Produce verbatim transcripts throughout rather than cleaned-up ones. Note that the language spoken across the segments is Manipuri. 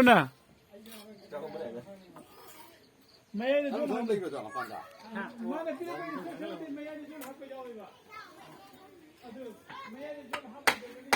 ꯅ? ꯃꯌꯥꯏꯗ ꯅꯪ ꯖꯣꯟ ꯊꯣꯡ ꯍꯥꯞꯄ-, ꯂꯩꯕ꯭ꯔꯣ ꯑꯗꯣ ꯃꯄꯥꯟꯗ? ꯃꯥꯅ ꯄꯤꯔꯛꯄ instruction ꯗꯤ ꯃꯌꯥꯏꯗ ꯖꯣꯟ ꯍꯥꯞꯄ ꯌꯥꯎꯋꯦꯕ꯫ ꯑꯗꯨ ꯃꯌꯥꯏꯗ ꯖꯣꯟ ꯍꯥꯞꯄ ꯌꯥꯎꯒꯅꯤ꯫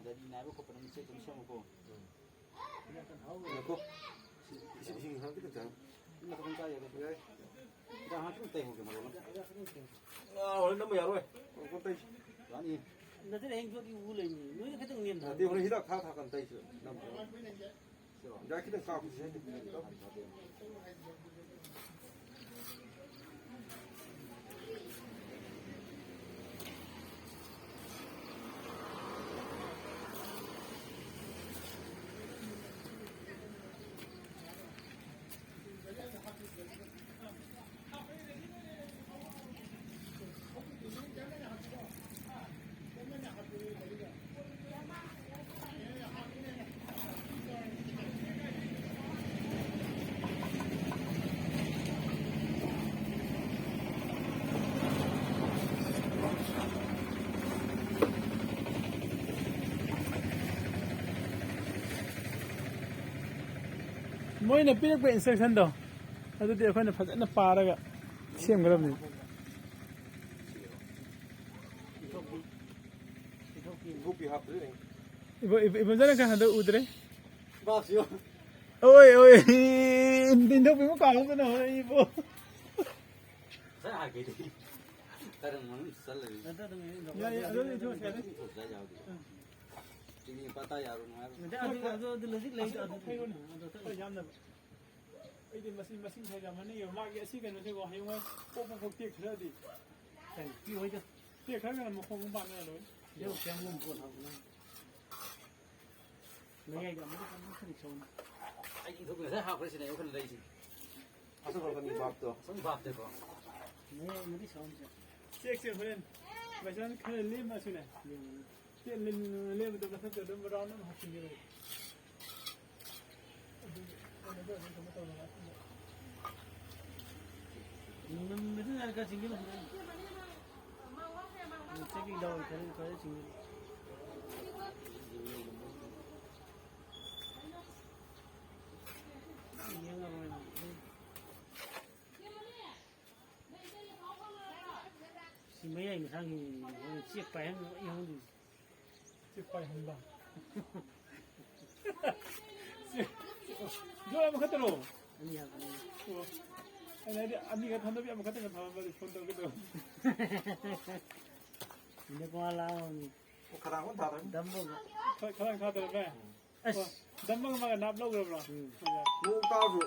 ꯒꯥꯔꯤ ꯅꯥꯏꯕ ꯈꯣꯠꯄ ꯑꯗꯨꯝ ꯆꯦꯛ ꯑꯗꯨꯝ ꯁꯦꯝꯃꯨꯀꯣ꯫ ꯉꯥꯏꯈꯣ꯫ ꯏꯁꯤꯡ, ꯏꯁꯤꯡ ꯈꯔ ꯈꯤꯇꯪ ꯆꯪꯉꯨ꯫ ꯏꯁꯤꯡ ꯈꯤꯇꯪ ꯆꯥꯏ ꯑꯗꯣ꯫ ꯌꯥꯏ꯫ ꯍꯤꯗꯥꯛ ꯍꯥꯞꯄ ꯇꯩꯍꯧꯒꯦ ꯃꯔꯣꯜ ꯑꯃ꯫ ꯑꯥ, ꯍꯣꯔꯦꯟ ꯅꯝꯕ ꯌꯥꯔꯣꯏ꯫ ꯀꯣꯛ ꯇꯩ꯫ ꯌꯥꯅꯤ꯫ ꯅꯠꯇꯦ, ꯍꯌꯦꯡ ꯌꯣꯠꯀꯤ ꯎ ꯂꯩꯕꯅꯤ꯫ ꯅꯣꯏꯅ ꯈꯤꯇꯪ ꯅꯦꯝꯅ ꯅꯠꯇꯦ, ꯍꯣꯔꯦꯟ ꯍꯤꯗꯥꯛ ꯊꯥ ꯊꯥ ꯀꯥꯟ ꯇꯩꯁꯤ꯫ ꯅꯝ-, ꯌꯥꯏ, ꯈꯤꯇꯪ ꯀꯥꯞꯄꯁꯤ꯫ ꯃꯣꯏꯅ ꯄꯤꯔꯛꯄ instruction ꯗꯣ꯫ ꯑꯗꯨꯗꯤ ꯑꯩꯈꯣꯏꯅ ꯐꯖꯅ ꯄꯥꯔꯒ ꯁꯦꯝꯒꯗꯕꯅꯤ꯫ ꯏꯊꯣꯛꯄꯤ ꯍꯥꯞꯇ꯭ꯔꯤ꯫ ꯏꯕꯣ- ꯏꯕꯣ- ꯏꯕꯣꯝꯆꯥꯅ ꯀꯩ ꯍꯟꯗꯛ ꯎꯗ꯭ꯔꯦ꯫ ꯕꯥꯞꯁꯤꯌꯣ꯫ ꯑꯣꯏ ꯑꯣꯏ꯫ ꯏꯟꯊꯣꯛꯄꯤꯕꯨ ꯀꯥꯎꯗꯅ ꯍꯣꯏ ꯏꯕꯣ꯫ ꯉꯁꯥꯏ ꯍꯥꯏꯒꯦꯗꯤ ꯀꯔꯝ ꯃꯅꯨꯡ ꯆꯠꯂꯒꯦ꯫ ꯌꯥꯏ ꯌꯥꯏ ꯑꯗꯨꯗꯤ ꯏꯊꯣꯛꯑꯁꯦ ꯌꯥꯔꯦ꯫ ꯏꯊꯣꯛꯇ ꯌꯥꯎꯗꯦ꯫ ꯆꯤꯅꯤ ꯄꯇꯥ ꯌꯥꯔꯨꯅꯨ ꯍꯥꯏꯕ꯫ ꯑꯗꯨ ꯑꯗꯨ ꯑꯗꯨ ꯂꯣꯖꯤꯛ ꯂꯩꯗꯣ ꯑꯗꯨ ꯐꯩꯔꯣꯅꯦ꯫ ꯍꯣꯏ ꯌꯥꯝꯅ꯫ ꯑꯩꯗꯤ ꯃꯁꯤ ꯃꯁꯤꯡ ꯈꯔ ꯌꯥꯝꯍꯟꯅꯤꯡꯉꯦꯕ ꯃꯥꯒꯤ ꯑꯁꯤ ꯀꯩꯅꯣꯁꯤꯀꯣ ꯍꯌꯦꯡꯋꯥꯏ ꯄꯣꯛꯄ ꯐꯥꯎ ꯇꯦꯛꯈ꯭ꯔꯗꯤ꯫ ꯀꯩꯅꯣ ꯄꯤꯑꯣꯏꯗ꯫ ꯇꯦꯛꯈ꯭ꯔꯒꯅ ꯃꯈꯣꯡ ꯑꯃ ꯄꯥꯟꯅꯔꯣꯏ꯫ ꯌꯧ ꯀꯌꯥꯝ ꯂꯨꯝ ꯄꯣꯠ ꯍꯥꯞꯄꯅꯣ꯫ ꯃꯌꯥꯏꯗ ꯑꯃꯨꯛ ꯑꯃꯨꯛ ꯈꯔ ꯁꯧꯅ꯫ ꯑꯩ ꯏꯊꯣꯛ ꯉꯁꯥꯏ ꯍꯥꯞꯈ꯭ꯔꯦ ꯁꯤꯅꯦ ꯑꯩ ꯋꯥꯈꯜ ꯂꯩꯁꯦ꯫ ꯑꯁꯨꯝ ꯈꯛꯇꯅꯤ ꯚꯥꯞꯇꯣ꯫ ꯑꯁꯨꯝ ꯚꯥꯞꯇꯦꯀꯣ꯫ ꯃꯌꯥꯏ ꯑꯃꯗꯤ ꯁꯧꯅꯁꯦ꯫ ꯆꯦꯛꯁꯦ ꯍꯣꯔꯦꯟ ꯃꯩꯁꯥꯟ ꯈꯔ ꯂꯦꯝꯃꯁꯨꯅꯦ꯫ ꯌꯦꯡꯉꯨꯅꯦ꯫ ꯆꯦꯛ ꯂꯦꯝꯕꯗꯣ ꯃꯊꯛꯇ ꯑꯗꯨꯝ ꯔꯥꯎꯟ ꯑꯃ ꯍꯥꯞꯆꯤꯟꯈꯤꯕ꯫ ꯑꯗꯨ ꯀꯩꯅꯣ ꯇꯧꯔꯒ ꯑꯗꯨꯝ ꯀꯩꯅꯣ ꯇꯧꯔꯒ ꯅꯨꯃꯤꯠꯇꯨ ꯌꯥꯔꯒ ꯆꯤꯡꯒꯤ ꯂꯧꯈ꯭ꯔꯦ꯫ ꯆꯦꯛꯀꯤꯡ ꯇꯧꯔ ꯈꯔ ꯈꯔ ꯆꯤꯡꯒꯤ꯫ ꯌꯦꯡꯉꯔꯣꯏ꯫ ꯁꯤ ꯃꯌꯥꯏ ꯃꯁꯥꯒꯤ ꯆꯦꯛ ꯄꯥꯏꯍꯟꯕ ꯑꯩ ꯍꯧꯗꯣꯏꯁꯦ꯫ ꯆꯦꯛ ꯄꯥꯏꯍꯟꯕ꯫ ꯖꯣꯏ ꯑꯃꯈꯛꯇꯔꯣ? ꯑꯅꯤ ꯍꯥꯞꯄꯅꯤ꯫ ꯑꯣ꯫ ꯑꯩꯅ ꯍꯥꯏꯗꯤ ꯑꯅꯤꯈꯛ ꯊꯝꯗꯕꯤ ꯑꯃꯈꯛꯇꯪꯒ ꯊꯝꯃꯝꯕꯗꯤ ꯐꯣꯟ ꯇꯧꯒꯦ ꯇꯧꯕ꯫ ꯁꯤꯗ ꯀꯣ ꯂꯥꯛꯑꯣꯅꯤ꯫ ꯈꯗꯥꯡ ꯈꯣꯟ ꯊꯥꯗꯣꯏꯅꯤ꯫ ꯗꯝꯕꯣꯒ꯫ ꯈꯔ ꯈꯔ ꯊꯥꯗꯔꯝꯃꯦ꯫ ꯑꯁ꯫ ꯑꯣ, ꯗꯝꯕꯒ ꯃꯥꯒ ꯅꯥꯞ ꯂꯧꯈ꯭ꯔꯕ꯭ꯔꯣ? ꯎꯝ꯫ ꯅꯣꯡ ꯇꯥꯔꯁꯨ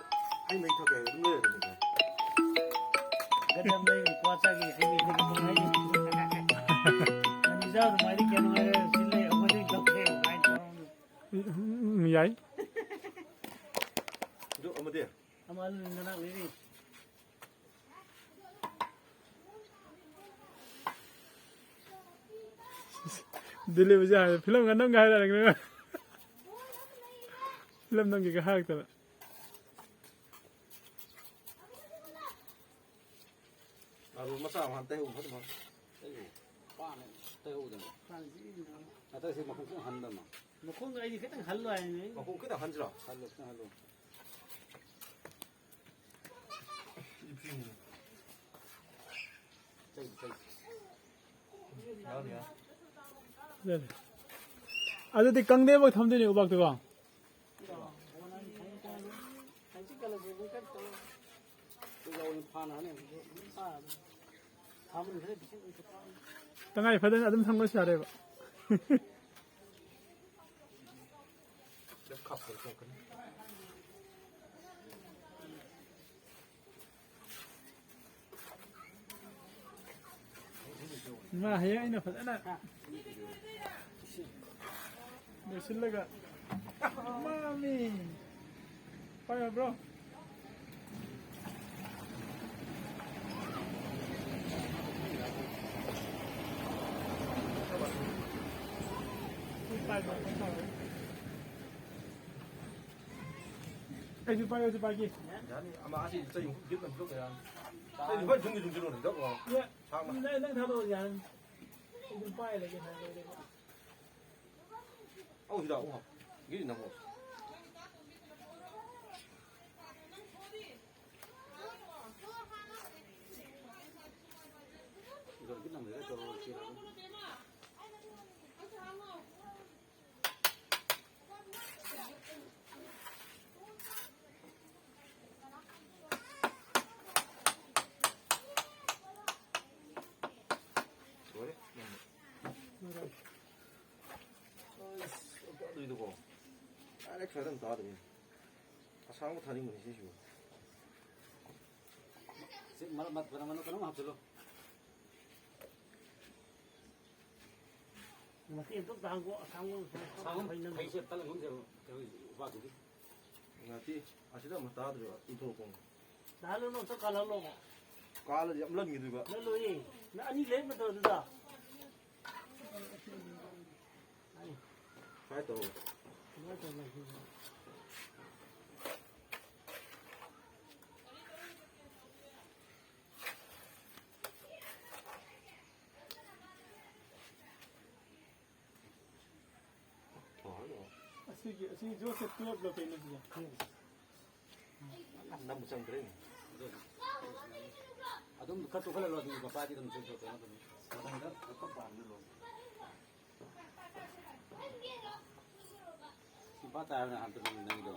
ꯍꯩ ꯃꯍꯤ ꯊꯛꯀꯦ ꯑꯗꯨꯝ ꯂꯩꯔꯕꯅꯤꯀꯣ꯫ ꯒꯗꯝ ꯂꯩ ꯀ꯭ꯋꯥ ꯆꯥꯒꯦ ꯍꯩ ꯃꯍꯤ ꯊꯛꯀꯦ ꯍꯥꯏꯅꯤ꯫ ꯑꯅꯤ ꯆꯥꯕ ꯑꯗꯨꯃꯥꯏꯅ ꯀꯩꯅꯣ ꯍꯥꯏꯔꯦ ꯁꯤ ꯂꯩ ꯑꯩꯈꯣꯏꯗꯤ ꯂꯧꯁꯦ ꯀꯃꯥꯏꯅ ꯇꯧꯔ꯫ ꯎꯝ, ꯌꯥꯏ꯫ ꯑꯗꯨ ꯑꯃꯗꯤ ꯑꯃ ꯑꯂꯨ ꯅꯅꯥꯛ ꯂꯩꯔꯤ꯫ ꯗꯤꯂꯤꯚꯔꯤ ꯍꯥꯏꯔ ꯐꯤꯂꯝꯒ ꯅꯝꯒꯦ ꯍꯥꯏꯔꯛꯑꯦ꯫ ꯐꯤꯂꯝ ꯅꯝꯒꯦꯒ ꯍꯥꯏꯔꯛꯇꯅ꯫ ꯑꯥꯂꯨ ꯃꯆꯥ ꯑꯃ ꯍꯥꯟ ꯇꯩꯍꯧꯕ ꯐꯠꯇ ꯐꯠꯇ꯫ ꯄꯥꯅ ꯇꯩꯍꯧꯗꯅ꯫ ꯄꯥꯟꯁꯤ ꯏꯗꯅ꯫ ꯍꯟꯗꯛꯁꯤ ꯃꯈꯣꯡ ꯈꯤꯇꯪ ꯍꯟꯗꯅ꯫ ꯃꯈꯣꯡꯗ ꯑꯩꯗꯤ ꯈꯤꯇꯪ ꯍꯜꯂꯣ ꯍꯥꯏꯅꯦ꯫ ꯃꯈꯣꯡ ꯈꯤꯇꯪ ꯍꯟꯁꯤꯔꯣ? ꯍꯜꯂꯨ ꯈꯤꯇꯪ ꯍꯜꯂꯨ꯫ ꯑꯗꯨꯗꯤ ꯀꯪꯗꯦꯕ ꯊꯝꯗꯣꯏꯅꯦ ꯎꯕꯥꯛꯇꯨꯀꯣ꯫ ꯇꯉꯥꯏ ꯐꯗꯅ ꯑꯗꯨꯝ ꯊꯝꯕꯁꯨ ꯌꯥꯔꯦꯕ꯫ ꯏꯃꯥ, ꯍꯌꯦꯡ ꯑꯩꯅ ꯐꯖꯅ ꯂꯣꯏꯁꯤꯜꯂꯒ꯫ ꯃꯥꯃꯤ꯫ ꯄꯥꯏꯌꯣ, ꯕ꯭ꯔꯣ꯫ ꯑꯩꯁꯨ ꯄꯥꯏꯒꯦ, ꯑꯩꯁꯨ ꯄꯥꯏꯒꯦ꯫ ꯌꯥꯅꯤ, ꯑꯃ ꯑꯁꯤ ꯆꯩ ꯕꯤꯠ ꯑꯃ ꯄꯤꯊꯣꯛꯄ ꯌꯥꯅꯤ꯫ ꯆꯩ ꯍꯣꯏ ꯊꯨꯝꯒꯤ ꯊꯨꯝꯖꯤꯜꯂꯣ, ꯅꯪ ꯊꯥꯗꯣꯛꯑꯣ ꯌꯥꯅꯤ꯫ ꯑꯩ ꯑꯗꯨꯝ ꯄꯥꯏꯔ ꯂꯩꯒꯦ ꯍꯥꯏ ꯂꯣꯏꯔꯦꯕ꯫ ꯑꯧ, ꯁꯤꯗ ꯑꯃꯨꯛ ꯍꯥꯞꯄꯨ꯫ ꯒꯤꯔꯤ ꯅꯪ ꯍꯣ꯫ ꯂꯣꯏꯔꯦ꯫ ꯑꯁ, ꯑꯝꯇ ꯑꯗꯨꯏꯗꯨꯀꯣ꯫ Direct ꯁ꯭ꯋꯥꯏꯗ ꯑꯝꯇ ꯇꯥꯗ꯭ꯔꯤ꯫ ꯑꯁꯥꯡꯕ ꯊꯥꯅꯤꯡꯕꯅꯤ ꯁꯤꯁꯨ꯫ ꯁꯤ ꯃꯔꯛ, ꯃꯔꯛ, ꯀꯩꯅꯣ, ꯀꯩꯅꯣꯝ ꯍꯥꯞꯆꯤꯜꯂꯣ꯫ ꯃꯇꯦꯛ ꯑꯝꯇ ꯇꯥꯡꯀꯣ, ꯑꯁꯥꯡꯕ ꯑꯃ ꯁꯥꯡꯕ ꯐꯩꯅ ꯐꯩꯁꯦ ꯇꯜꯂ ꯉꯝꯗꯦꯕ, ꯀꯩꯅꯣ, ꯎꯄꯥꯛꯇꯨꯗꯤ꯫ ꯅꯠꯇꯦ, ꯑꯁꯤꯗ ꯑꯃ ꯇꯥꯗ꯭ꯔꯤꯕ, ꯏꯟꯊꯣꯛꯄ꯫ ꯅꯍꯥꯟ ꯅꯪ ꯑꯝꯇ ꯀꯥꯜꯍꯜꯂꯣꯕ꯫ ꯀꯥꯜꯂꯗꯤ ꯌꯥꯝ ꯂꯟꯈꯤꯗꯣꯏꯕ꯫ ꯂꯜꯂꯣꯏꯌꯦ꯫ ꯅꯪ ꯑꯅꯤ ꯂꯩꯔꯛ ꯅꯠꯇ꯭ꯔꯣ ꯑꯗꯨꯗ? ꯁꯨꯃꯥꯏꯅ ꯇꯧꯔꯣ꯫ ꯑꯗꯨꯃꯥꯏꯅ ꯇꯧꯔꯣ꯫ ꯑꯁꯤꯒꯤ, ꯑꯁꯤꯒꯤ ꯖꯣꯁꯦ ꯇꯨꯌꯦꯜꯞ ꯂꯣ ꯀꯩꯅꯣ ꯁꯤꯁꯦ? ꯅꯝꯕ ꯆꯪꯗ꯭ꯔꯦꯅꯦ꯫ ꯑꯗꯨꯝ ꯈꯔ ꯇꯣꯛꯍꯜꯂꯣ, ꯑꯗꯨꯝ ꯃꯄꯥꯗꯤ ꯑꯗꯨꯝ ꯆꯪꯊꯣꯛ ꯀꯩꯅꯣ ꯇꯧꯅꯤ꯫ ꯃꯊꯪꯗ ꯀꯛꯄ ꯄꯥꯝꯗ ꯂꯣꯏꯔꯦ꯫ ꯁꯤ ꯄꯥ ꯇꯥꯔꯅ ꯍꯥꯟꯅ ꯅꯪꯒꯤꯗꯣ꯫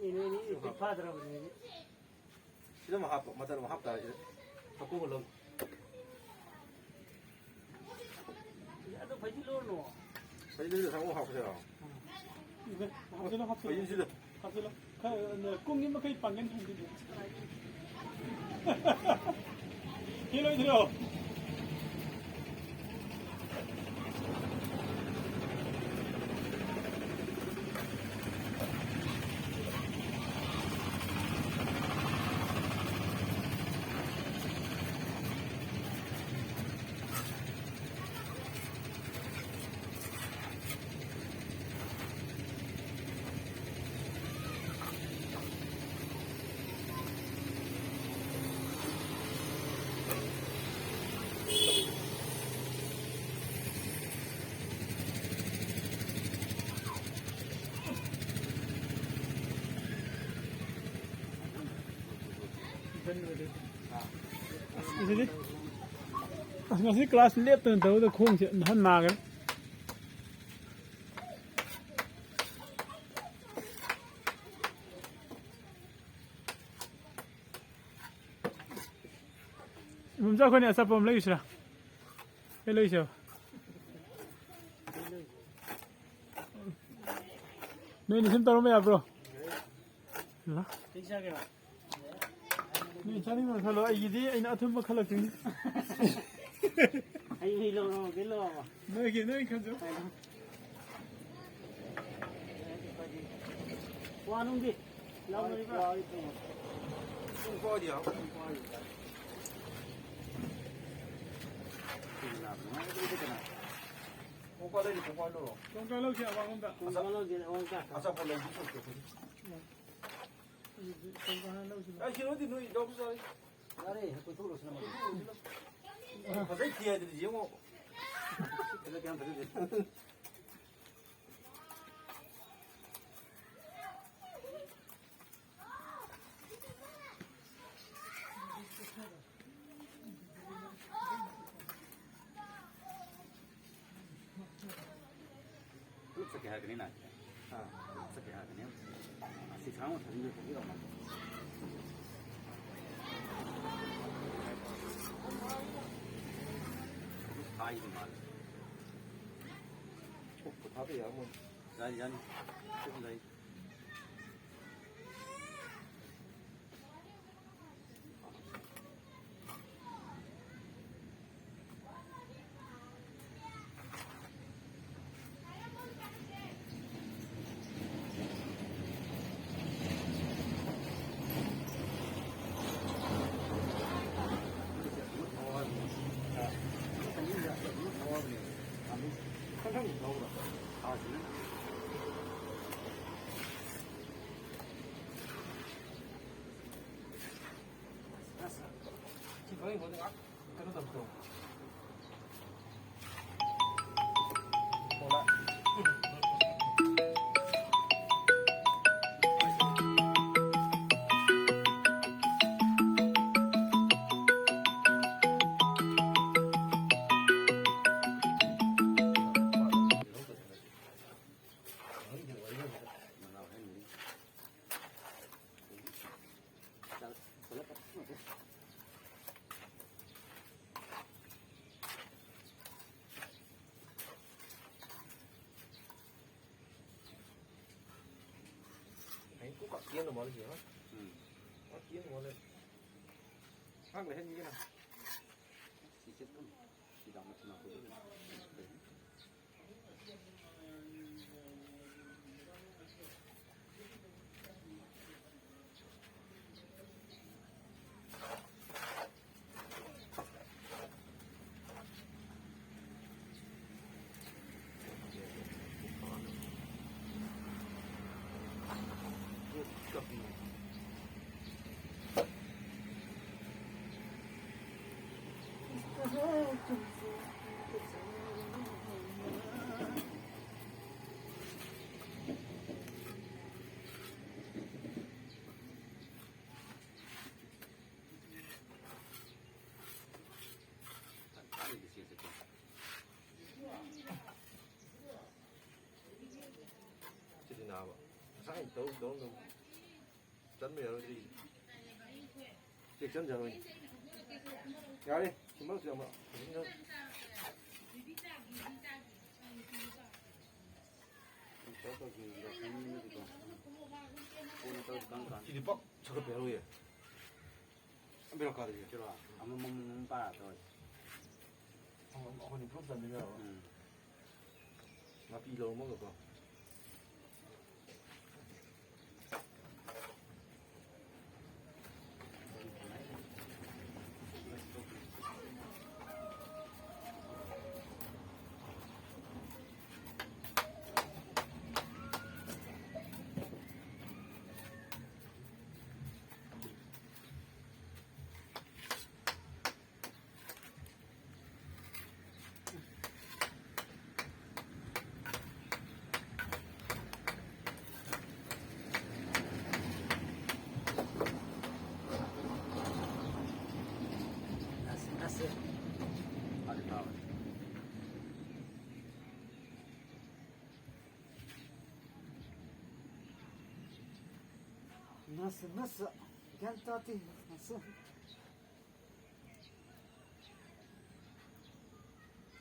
ꯃꯤꯅꯦ, ꯅꯣꯏ ꯑꯅꯤ ꯐꯥꯗ꯭ꯔꯕꯅꯦ꯫ ꯁꯤꯗ ꯑꯃ ꯍꯥꯞꯄꯣ, ꯃꯆꯜ ꯑꯃ ꯍꯥꯞꯇꯥꯔꯦ ꯁꯤꯗ꯫ ꯃꯀꯨ ꯍꯨꯜꯂꯣ꯫ ꯑꯗꯨ ꯐꯩꯖꯤꯜꯂꯨꯔꯅꯨ꯫ ꯐꯩꯖꯤꯜꯂꯨ, ꯁꯪꯒꯣꯝ ꯍꯥꯞꯄꯁꯤꯔꯣ? ꯍꯥꯞꯆꯤꯜꯂꯣ, ꯍꯥꯞꯆꯤꯜꯂꯣ꯫ ꯐꯩꯖꯤꯜꯁꯤꯗ꯫ ꯍꯥꯞꯆꯤꯜꯂꯣ꯫ ꯈꯔ, ꯀꯨꯝꯒꯤ ꯃꯈꯩ ꯄꯥꯡꯒꯟ ꯊꯝꯖꯤꯜꯂꯨ꯫ ꯍꯦꯜꯂꯣꯏꯗ꯭ꯔꯣ? ꯑꯁ, ꯉꯁꯤꯗꯤ, ꯑꯁ, ꯉꯁꯤ ꯀ꯭ꯂꯥꯁ ꯂꯦꯞꯇꯅ ꯇꯧꯕꯗ ꯈꯣꯡꯁꯦ ꯅꯍꯥꯟ ꯅꯥꯈ꯭ꯔꯦ꯫ ꯏꯕꯨꯝꯆꯥ, ꯑꯩꯈꯣꯏꯅ ꯑꯆꯥꯄꯣꯠ ꯑꯃ ꯂꯩꯔꯨꯁꯤꯔꯥ? ꯀꯩ ꯂꯩꯔꯨꯁꯦꯕ? ꯅꯣꯏꯅ ꯁꯨꯝ ꯇꯧꯔꯝꯕ ꯌꯥꯕ꯭ꯔꯣ? ꯂꯥ꯫ ꯀꯩ ꯆꯥꯒꯦꯔꯣ? ꯅꯣꯏ ꯆꯥꯅꯤꯡꯕ ꯈꯜꯂꯣ, ꯑꯩꯒꯤꯗꯤ ꯑꯩꯅ ꯑꯊꯨꯝꯕ ꯈꯜꯂꯛꯇꯣꯏꯅꯤ꯫ ꯍꯩ ꯃꯍꯤ ꯂꯧꯔꯣ, ꯀꯩ ꯂꯧꯔꯣ? ꯅꯣꯏꯒꯤ, ꯅꯣꯏ ꯈꯟꯖꯧ꯫ ꯋꯥ ꯅꯨꯡꯗꯤ ꯌꯥꯎꯅꯔꯤꯕ꯭ꯔꯥ? ꯄꯨꯡ ꯐꯥꯎꯗꯤ ꯌꯥꯎ-, ꯄꯨꯡ ꯐꯥꯎꯗꯤ ꯌꯥꯎ-, ꯄꯨꯡ ꯐꯥꯎ ꯂꯩꯔꯤ, ꯄꯨꯡ ꯐꯥꯎ ꯂꯧꯔꯣ꯫ ꯀꯔꯝ ꯀꯥꯟ ꯂꯧꯁꯤ ꯑꯋꯥꯡꯂꯣꯝꯗ? ꯀꯔꯝ ꯀꯥꯟ ꯂꯧꯁꯤ ꯑꯋꯥꯡ ꯀꯥ? ꯑꯆꯥꯄꯣꯠ ꯂꯧꯕ ꯆꯠꯀꯦ ꯑꯩꯈꯣꯏꯗꯤ꯫ ꯑꯗꯨꯗꯤ ꯀꯔꯝ ꯀꯥꯟ ꯂꯧꯁꯤꯅꯣ? ꯑꯩ ꯀꯩꯅꯣꯗꯤ ꯅꯣꯏ ꯂꯧꯕ ꯆꯠꯂꯤ꯫ ꯌꯥꯔꯦ, ꯀꯣꯏꯊꯣꯛꯎꯔꯁꯤ ꯅꯪ꯫ ꯐꯖꯩ ꯊꯤ ꯍꯥꯏꯗꯨꯗꯤ ꯌꯦꯡꯉꯣ꯫ ꯐꯖꯩ ꯀꯌꯥꯝ ꯐꯖꯗꯦ꯫ ꯆꯠꯀꯦ ꯍꯥꯏꯔꯛꯀꯅꯤ ꯅꯪ꯫ ꯑꯥ꯫ ꯆꯠꯀꯦ ꯍꯥꯏꯔꯛꯀꯅꯤ꯫ ꯑꯁꯤ ꯁꯥꯡꯅ ꯊꯥꯖꯤꯟꯕ ꯊꯥꯖꯤꯜꯂꯛꯑꯣ ꯅꯪ꯫ ꯍꯥꯏꯗꯤ ꯃꯥꯜꯂꯦ꯫ ꯑꯣ, ꯄꯣꯊꯥꯕ ꯌꯥꯔꯝꯃꯣꯏ꯫ ꯌꯥꯅꯤ, ꯌꯥꯅꯤ꯫ ꯆꯠꯂꯝꯗꯥꯏ꯫ ꯁꯤ ꯐꯔꯦ, ꯀꯩꯅꯣ ꯇꯧꯕꯗꯣ꯫ ꯍꯌꯦꯡ ꯀꯣꯛ ꯀꯥ ꯀꯦꯟꯅ ꯃꯥꯜꯂꯤ ꯁꯤ, ꯍꯥ? ꯎꯝ꯫ ꯀꯥ ꯀꯦꯟꯅ ꯃꯥꯜꯂꯦ꯫ ꯉꯥꯏꯍꯥꯛ ꯂꯩꯍꯟꯈꯤꯒꯦ ꯅꯪ꯫ ꯁꯤ ꯆꯠꯄꯅꯤ꯫ ꯁꯤ ꯗꯥꯝ ꯃꯆꯤꯟ ꯃꯅꯥꯎ ꯇꯧꯗꯣꯏꯅꯤ꯫ ꯉꯁꯥꯏ ꯇꯧ ꯇꯧ ꯇꯧ꯫ ꯆꯟꯕ ꯌꯥꯔꯣꯏꯗ꯭ꯔꯤ꯫ ꯆꯦꯛ ꯆꯟꯖꯔꯣꯏ꯫ ꯌꯥꯔꯦ, ꯁꯤꯃꯛꯁꯨ ꯑꯃ꯫ ꯁꯤꯗꯤ ꯄꯥꯛ ꯁꯥꯒꯠꯄ ꯌꯥꯔꯣꯏꯌꯦ꯫ ꯕꯦꯔꯥ ꯀꯥꯔꯤꯌꯦ꯫ ꯀꯩꯅꯣ, ꯑꯃꯃꯝ ꯑꯃꯃꯝ ꯄꯥꯔ ꯇꯧꯔꯁꯤ꯫ ꯑꯩꯈꯣꯏꯅꯤ ꯄꯨꯂꯞ ꯆꯟꯗꯣꯏꯅꯦꯕ꯫ ꯎꯝ꯫ ꯅꯥꯄꯤ ꯂꯧꯔꯝꯃꯒꯀꯣ꯫ ꯑꯁ, ꯑꯁ꯫ ꯐꯗꯤ ꯐꯕꯅꯤ꯫ ꯅꯁ, ꯅꯁ꯫ ꯒ꯭ꯌꯥꯟ ꯇꯥꯗꯦ, ꯅꯁ꯫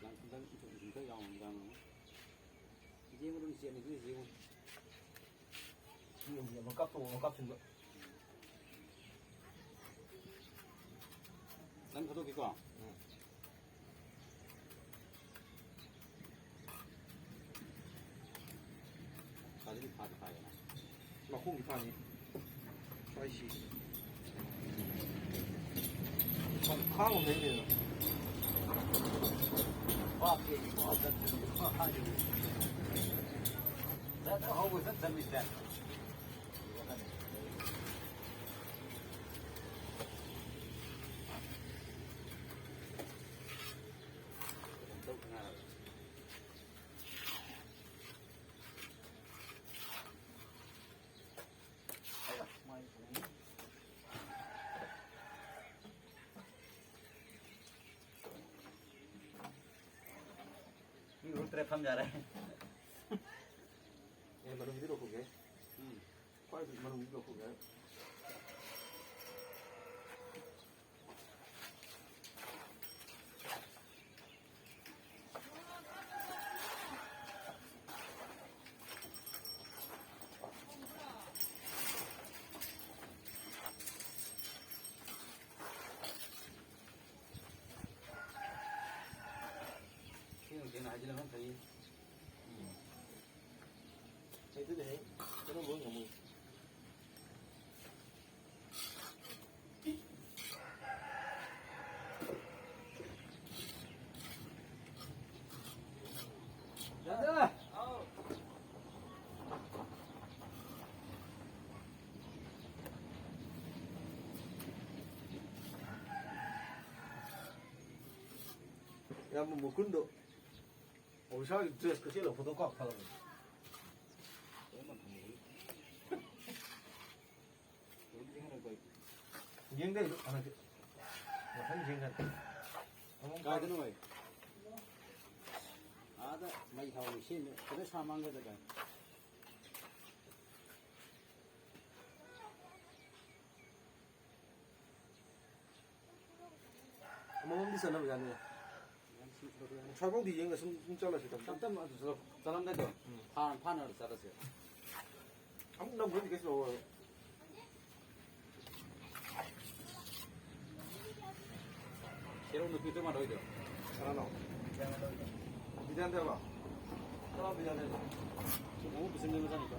ꯂꯥꯡ ꯈꯤꯇꯪ ꯏꯊꯣꯛ ꯏꯁꯤꯡ ꯈꯔ ꯌꯥꯎꯔꯝꯗꯥ ꯌꯦꯡꯉꯣ꯫ ꯌꯦꯡꯉꯣ ꯑꯗꯨꯝ ꯆꯦꯟꯂꯤꯗꯨ ꯌꯦꯡꯉꯣ꯫ ꯃꯤ ꯑꯃ ꯀꯥꯞꯊꯣꯛꯑꯣ, ꯑꯃ ꯀꯥꯞꯁꯤꯟꯕ꯫ ꯅꯪ ꯊꯥꯗꯣꯛꯀꯦꯀꯣ꯫ ꯎꯝ꯫ ꯐꯥꯗꯤ ꯐꯥꯗꯤ ꯐꯥꯏꯌꯦꯅ꯫ ꯃꯈꯣꯡꯗꯤ ꯐꯥꯅꯤ꯫ ꯁ꯭ꯋꯥꯏꯁꯤ꯫ ꯈꯥꯡ ꯑꯃ ꯂꯩꯅꯦ꯫ ꯄꯥꯞꯀꯤ ꯄꯥꯞ ꯆꯠꯇꯅ ꯍꯥꯏꯔꯤꯕꯅꯤ꯫ ꯆꯠ ꯍꯧꯕ ꯆꯠ ꯆꯠꯃꯤꯁꯦ꯫ ꯃꯤ ꯒ꯭ꯔꯨꯞ ꯇꯔꯦꯠ ꯐꯝ ꯌꯥꯔꯦ꯫ ꯑꯦ, ꯃꯅꯨꯡꯒꯤꯗꯤ ꯂꯧꯊꯣꯛꯀꯦ꯫ ꯎꯝ꯫ ꯈ꯭ꯋꯥꯏꯗꯒꯤ ꯃꯔꯨꯝꯗꯤ ꯂꯧꯊꯣꯛ ꯌꯥꯏ꯫ ꯊꯦꯡꯅ ꯊꯦꯡꯅ ꯍꯥꯏꯖꯤꯜꯂꯒ ꯐꯩ꯫ ꯎꯝ꯫ ꯍꯩꯗꯨꯗꯤ ꯍꯩ꯫ ꯀꯔꯝꯕ ꯉꯝꯃꯣꯏ? ꯌꯥꯗ! ꯏꯌꯥꯝꯕ ꯃꯨꯀꯨꯟꯗꯣ ꯑꯣꯐꯤꯁꯥꯔꯒꯤ ꯗ꯭ꯔꯦꯁꯀ ꯁꯦꯠꯂ ꯐꯣꯇꯣ ꯀꯥꯞ ꯊꯥꯒꯠꯂꯛꯏ꯫ ꯌꯦꯡꯗꯦ ꯑꯩꯁꯨ ꯍꯟꯗꯛꯇꯤ꯫ ꯃꯊꯪ ꯌꯦꯡꯒꯅꯤ꯫ ꯑꯃꯨꯛ ꯀꯥꯏꯗꯅꯣ ꯍꯥꯏ? ꯑꯥꯗ ꯃꯩ ꯊꯥꯎ ꯁꯦꯝꯃꯦ꯫ ꯀꯩꯅꯣ ꯁꯥ ꯃꯥꯡꯒꯗ꯭ꯔꯥ ꯀꯥꯏ? ꯑꯃꯃꯝꯗꯤ ꯆꯠꯅꯕ ꯌꯥꯅꯤ꯫ ꯁ꯭ꯋꯥꯏꯐꯥꯎꯗꯤ ꯌꯦꯡꯉ ꯁꯨꯝ, ꯁꯨꯝ ꯆꯠꯂꯁꯤ ꯇꯞ ꯇꯞ꯫ ꯇꯞ ꯇꯞꯅ ꯑꯗꯨ ꯆꯠꯂꯣ꯫ ꯆꯠꯂꯝꯗꯥꯏꯗꯣ ꯎꯝ꯫ ꯐꯥ-, ꯐꯥꯅꯔ ꯆꯠꯂꯁꯦ꯫ ꯑꯃꯨꯛ ꯅꯝꯕꯗꯤ ꯀꯩꯁꯨ ꯇꯧꯔꯣꯏ꯫ ꯁꯦꯔꯧ ꯅꯨꯄꯤꯗꯣ ꯃꯥꯟꯅ ꯑꯣꯏꯗꯣꯏꯔꯣ? ꯀꯅꯥꯅꯣ? ꯕꯤꯗ꯭ꯌꯥꯟꯗ ꯍꯥꯏꯕ? ꯀꯅꯥ ꯕꯤꯗ꯭ꯌꯥꯟꯗ ꯍꯥꯏꯕ? ꯁꯤ ꯅꯪ ꯕꯤꯁꯦꯝꯗ ꯃꯆꯥꯅꯨꯄꯥ꯫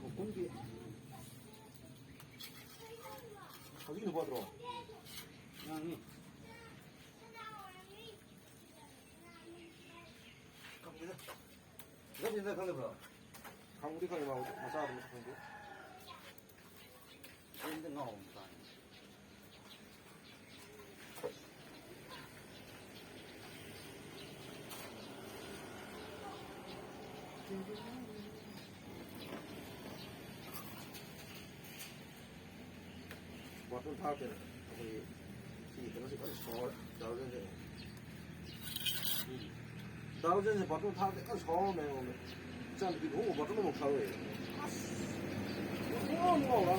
ꯃꯈꯨꯟꯒꯤ ꯍꯧꯖꯤꯛ ꯅꯨꯄꯥꯗ꯭ꯔꯣ? ꯉꯥꯡꯉꯤ꯫ ꯈꯪꯗꯦꯗ꯫ ꯖꯟ ꯖꯟꯗ ꯈꯪꯗꯕ꯭ꯔꯣ? ꯈꯪꯕꯨꯗꯤ ꯈꯪꯉꯤ, ꯃꯥꯕꯨꯗꯤ ꯃꯆꯥꯗꯨ ꯃꯁꯛ ꯈꯪꯗꯦ꯫ ꯖꯟꯗ ꯉꯥꯎꯕ ꯃꯆꯥꯅꯤ꯫ ꯕꯥꯇꯣꯟ ꯊꯥꯔꯛꯇꯦꯅ ꯑꯩꯈꯣꯏꯒꯤ ꯁꯤ ꯀꯩꯅꯣꯁꯤ ꯐꯖꯅ ꯁꯥꯎꯔꯦ, ꯆꯥꯔꯖꯔꯁꯦ꯫ ꯎꯝ꯫ ꯅꯥꯔꯣꯖꯦꯟꯁꯦ ꯕꯥꯇꯣꯟ ꯊꯥꯔꯛꯇꯦ ꯀꯟꯅ ꯁꯥꯎꯔꯝꯃꯦ ꯑꯩꯉꯣꯟꯗ꯫ ꯏꯆꯥꯅꯨꯄꯤꯗꯣ ꯑꯃꯨꯛ ꯕꯥꯇꯣꯟ ꯑꯃꯨꯛ ꯊꯥꯔꯛꯑꯦ꯫ ꯑꯁ! ꯄꯨꯡꯉꯥꯎ ꯉꯥꯎꯔ꯫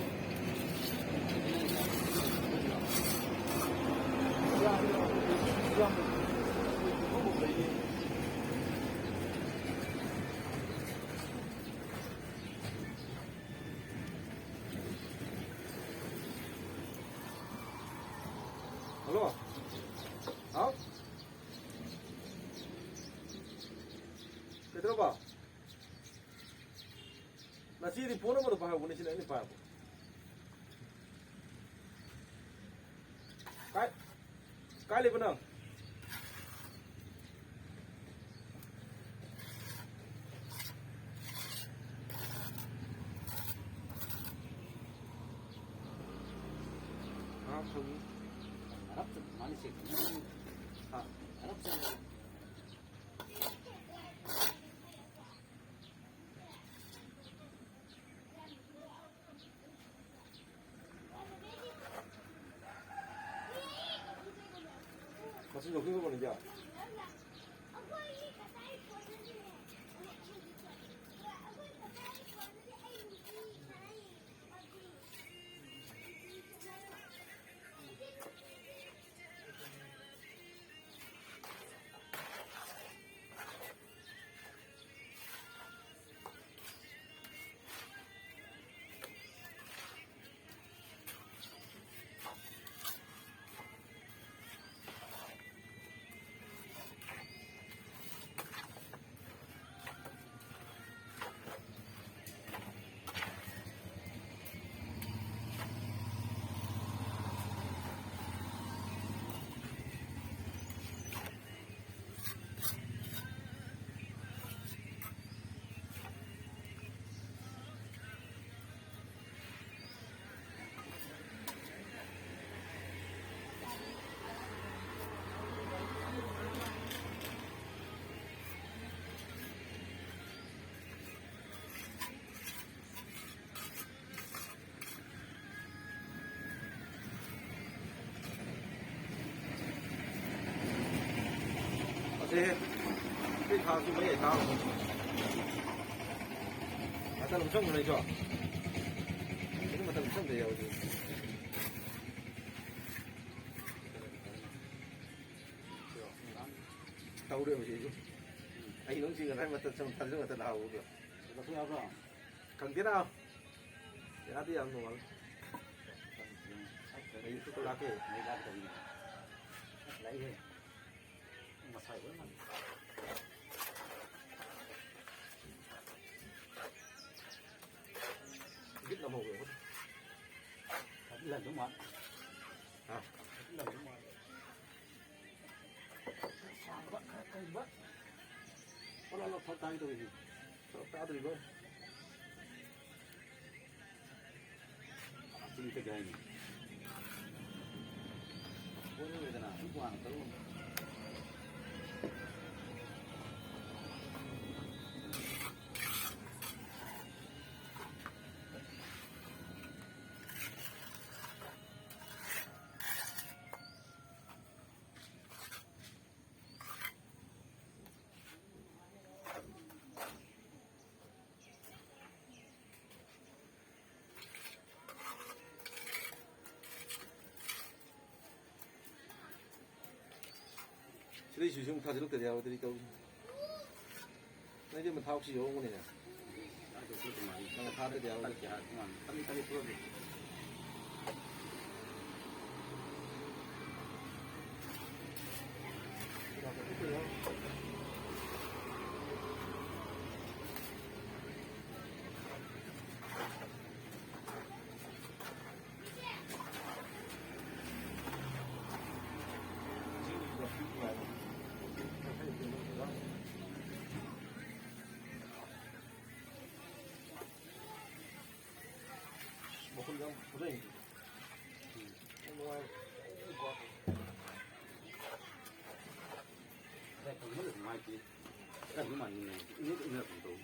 ꯍꯜꯂꯣ꯫ ꯍꯥꯎ꯫ ꯀꯩꯗꯧꯔꯕ? ꯅꯆꯦꯗꯤ ꯐꯣꯟ ꯑꯃꯗꯣ ꯄꯥꯏꯍꯧꯕꯅꯦ, ꯁꯤꯅ ꯑꯩꯅ ꯄꯥꯏꯍꯧꯕ꯫ ꯀꯥꯏ, ꯀꯥꯏ ꯂꯩꯕ ꯅꯪ? ꯉꯥꯏꯍꯥꯛ ꯊꯝꯃꯨ꯫ ꯍꯥ? ꯃꯆꯤꯟ ꯂꯧꯊꯣꯛꯈ꯭ꯔꯕꯅꯤꯗ꯫ ꯑꯁꯦ꯫ ꯃꯇꯝ ꯆꯪꯕ ꯂꯩꯇ꯭ꯔꯣ? ꯑꯗꯨ ꯃꯇꯝ ꯆꯪꯗ ꯌꯥꯎꯗꯦ꯫ ꯇꯧꯔꯦ ꯍꯧꯖꯤꯛ ꯑꯩꯁꯨ꯫ ꯑꯩ ꯅꯪ ꯁꯤ ꯉꯁꯥꯏ ꯃꯇꯝ ꯆꯪ ꯊꯥꯖꯤꯟ ꯃꯇꯝ ꯂꯥꯛꯍꯧꯕꯗꯣ꯫ ꯂꯧꯊꯣꯛ ꯌꯥꯕ꯭ꯔꯣ? ꯈꯪꯗꯦꯅ꯫ ꯌꯥꯗꯤ ꯌꯥꯝ ꯅꯨꯡꯉꯥꯏ꯫ ꯃꯩꯁꯨ ꯂꯥꯛꯀꯦ꯫ ꯃꯩ ꯂꯥꯛꯇꯕꯤꯅꯦ꯫ ꯂꯥꯛꯏꯍꯦ꯫ ꯉꯁꯥꯏ ꯂꯣꯏ ꯉꯥꯟ-, ꯕꯤꯠ ꯑꯃ ꯍꯧꯋꯦ꯫ ꯂꯥꯛꯑꯝꯗꯧ ꯃꯥꯜꯂꯦ꯫ ꯍꯥ? ꯂꯥꯛꯑꯝꯗꯧ ꯃꯥꯜꯂꯦ꯫ ꯈꯔ ꯁꯥꯡꯕ, ꯈꯔ ꯀꯪꯕ꯫ ꯑꯣ, ꯂꯥ, ꯂꯥ, ꯐꯔꯛ ꯇꯥꯒꯦ ꯇꯧꯔꯤꯅꯤ꯫ ꯐꯔꯛ ꯇꯥꯗꯣꯔꯤꯕ꯫ ꯆꯤꯡ ꯆꯠꯀꯦ ꯍꯥꯏꯅꯤ꯫ ꯀꯣꯟꯅ ꯂꯣꯏꯗꯅ, ꯁꯨꯝ ꯋꯥꯅ ꯇꯧ꯫ ꯁꯤꯗꯩꯁꯤꯁꯨ ꯑꯃꯨꯛ ꯊꯥꯖꯤꯜꯂꯛꯇꯗꯤ ꯌꯥꯔꯣꯏꯗ꯭ꯔꯤ ꯇꯧꯔꯤꯁꯦ꯫ ꯅꯪꯗꯤ ꯑꯃ ꯊꯥꯎꯁꯤ ꯌꯧꯔꯝꯒꯅꯤꯅꯦ꯫ ꯅꯪ ꯊꯥꯗ꯭ꯔꯗꯤ ꯌꯥꯔꯣꯏ꯫ ꯃꯈꯣꯟ ꯌꯥꯝ ꯐꯖꯩ꯫ ꯌꯥꯝ ꯅꯨꯡꯉꯥꯏ꯫ ꯅꯨꯡꯉꯥꯏꯇꯦ꯫ ꯀꯔꯤ ꯃꯥꯟꯅꯤꯡꯉꯦ? ꯏꯅꯣꯠ ꯏꯅꯔꯛꯄ ꯇꯧ꯫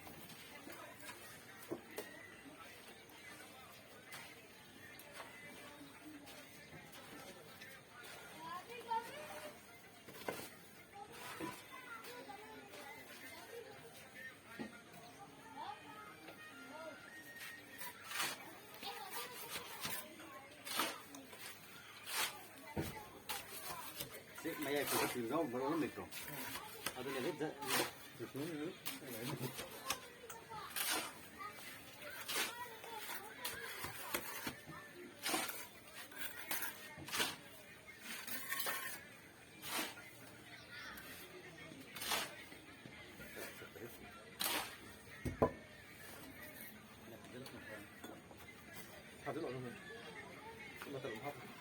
ꯌꯥꯎꯕ ꯃꯔꯣꯜ ꯑꯃ ꯂꯩꯇ꯭ꯔꯣ? ꯑꯗꯨꯅ ꯍꯦꯛꯇ ꯊꯥꯖꯤꯜꯂꯛꯑꯣ ꯑꯗꯨꯝ꯫ ꯃꯇꯝ ꯍꯥꯞꯄꯣ꯫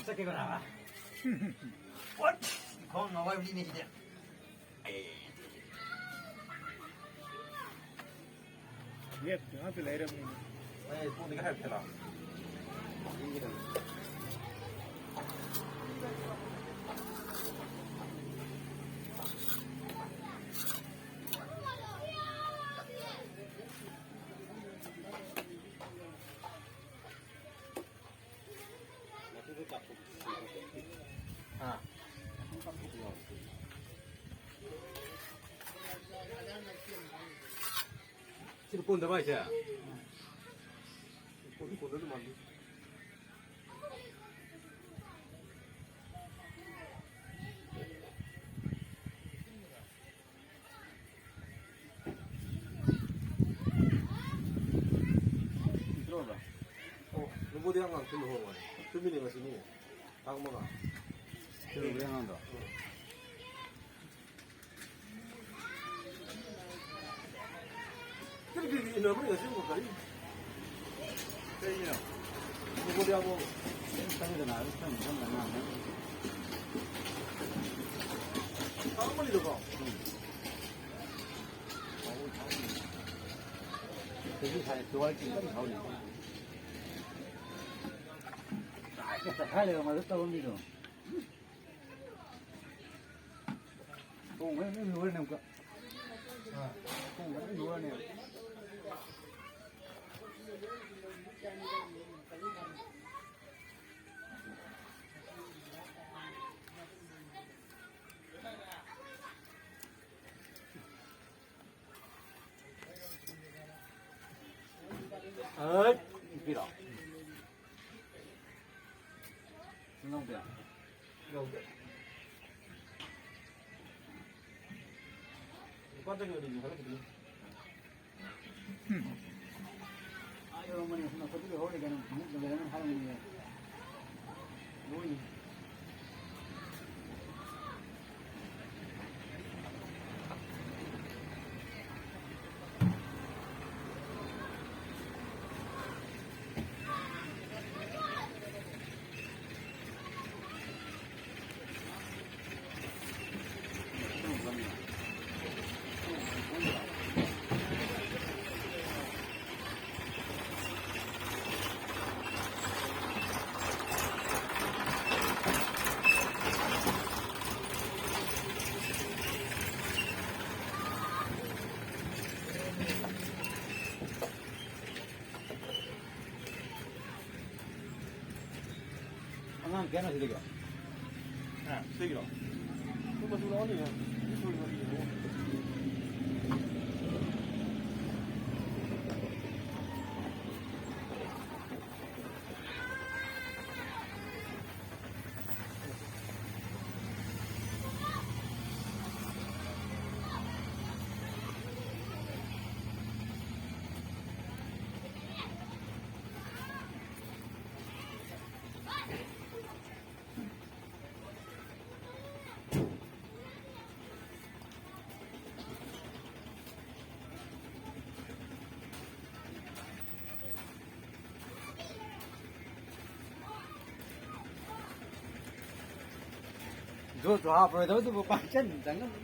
ꯆꯠꯀꯦ ꯀꯅꯥ? ꯋꯥꯠ? ꯈꯣꯡ ꯉꯥꯎ ꯍꯥꯏꯕꯅꯤꯅꯦ ꯁꯤꯗꯤ꯫ ꯌꯦꯠ ꯉꯥꯛꯇ ꯂꯩꯔꯕꯅꯤꯅꯦ꯫ ꯑꯩ ꯄꯨꯡꯗꯒꯤ ꯍꯥꯏꯔꯛꯀꯦ ꯂꯥꯎ꯫ ꯁꯤꯗ ꯀꯣꯟꯗꯕ ꯍꯥꯏꯁꯦ? ꯀꯣꯟꯗꯤ ꯀꯣꯟꯅꯗꯧ ꯃꯥꯟꯗꯦ꯫ ꯅꯠꯇ꯭ꯔꯣꯕ? ꯑꯣ, ꯅꯕꯣꯗꯤꯌꯥ ꯑꯉꯥꯡ ꯊꯤꯟꯕ ꯍꯧꯔꯕꯅꯦ꯫ ꯊꯤꯟꯕꯤꯅꯦ ꯉꯁꯤꯅꯤ꯫ ꯇꯥꯡ ꯃꯉꯥ꯫ ꯊꯤꯜꯂꯨꯕ ꯑꯉꯥꯡꯗꯣ? ꯎꯝ꯫ ꯀꯔꯤ ꯀꯔꯤ ꯏꯟꯅꯕꯅꯤ ꯉꯁꯤ ꯑꯃꯨꯛ ꯀꯔꯤ? ꯀꯩꯒꯤꯅꯣ? ꯅꯕꯣꯗꯤꯌꯥꯕꯨ꯫ ꯈꯪꯗꯅ ꯑꯗꯨꯝ ꯈꯪ ꯈꯪꯗꯅ ꯉꯥꯡꯉꯦ꯫ ꯇꯥꯡꯃꯅꯤꯗꯀꯣ꯫ ꯎꯝ꯫ ꯆꯍꯤ ꯁꯥꯏ ꯇꯨꯋꯥꯏ ꯆꯤꯡꯗꯝ ꯊꯧꯔꯤ꯫ ꯇꯥꯏꯒ ꯇꯛꯈꯥꯏ ꯂꯩꯔꯝꯃꯒ ꯇꯧꯔꯝꯃꯤꯗꯣ꯫ ꯊꯣꯡ ꯂꯣꯏ ꯂꯣꯏꯔꯅꯤ ꯑꯃꯨꯛꯀ꯫ ꯊꯣꯡ ꯂꯣꯏ ꯂꯣꯏꯔꯅꯤ꯫ ꯑꯩ, ꯄꯤꯔꯣ꯫ ꯂꯧꯗꯦ꯫ ꯂꯧꯗꯦ꯫ ꯂꯨꯄꯥ ꯆꯅꯤ ꯑꯅꯤꯗꯤ ꯈꯔ ꯈꯤꯇꯪ꯫ ꯎꯝ꯫ ꯑꯥ ꯌꯧꯔꯝꯃꯅꯤ꯫ ꯅꯈꯨꯠꯇꯨ ꯂꯩꯍꯧꯔꯦ ꯀꯩꯅꯣ꯫ ꯑꯃꯨꯛ ꯂꯩꯔꯒ ꯍꯥꯏꯔꯝꯃꯅꯤꯌꯦ꯫ ꯂꯣꯏꯅꯤ꯫ ꯑꯉꯥꯡ ꯀꯌꯥꯅꯣ ꯁꯤꯗꯒꯤ? ꯁꯤꯒꯤꯔꯣ? ꯁꯤ ꯃꯆꯨ ꯂꯧꯍꯟꯅꯤꯡꯉꯦ꯫ ꯁꯤ ꯐꯨꯜ ꯃꯆꯨ꯫ ꯖꯣꯁꯨ ꯍꯥꯞꯄꯔꯣꯏꯗꯕꯗꯨꯕꯨ ꯄꯥꯛꯆꯟ ꯆꯪꯉꯝꯃꯤ꯫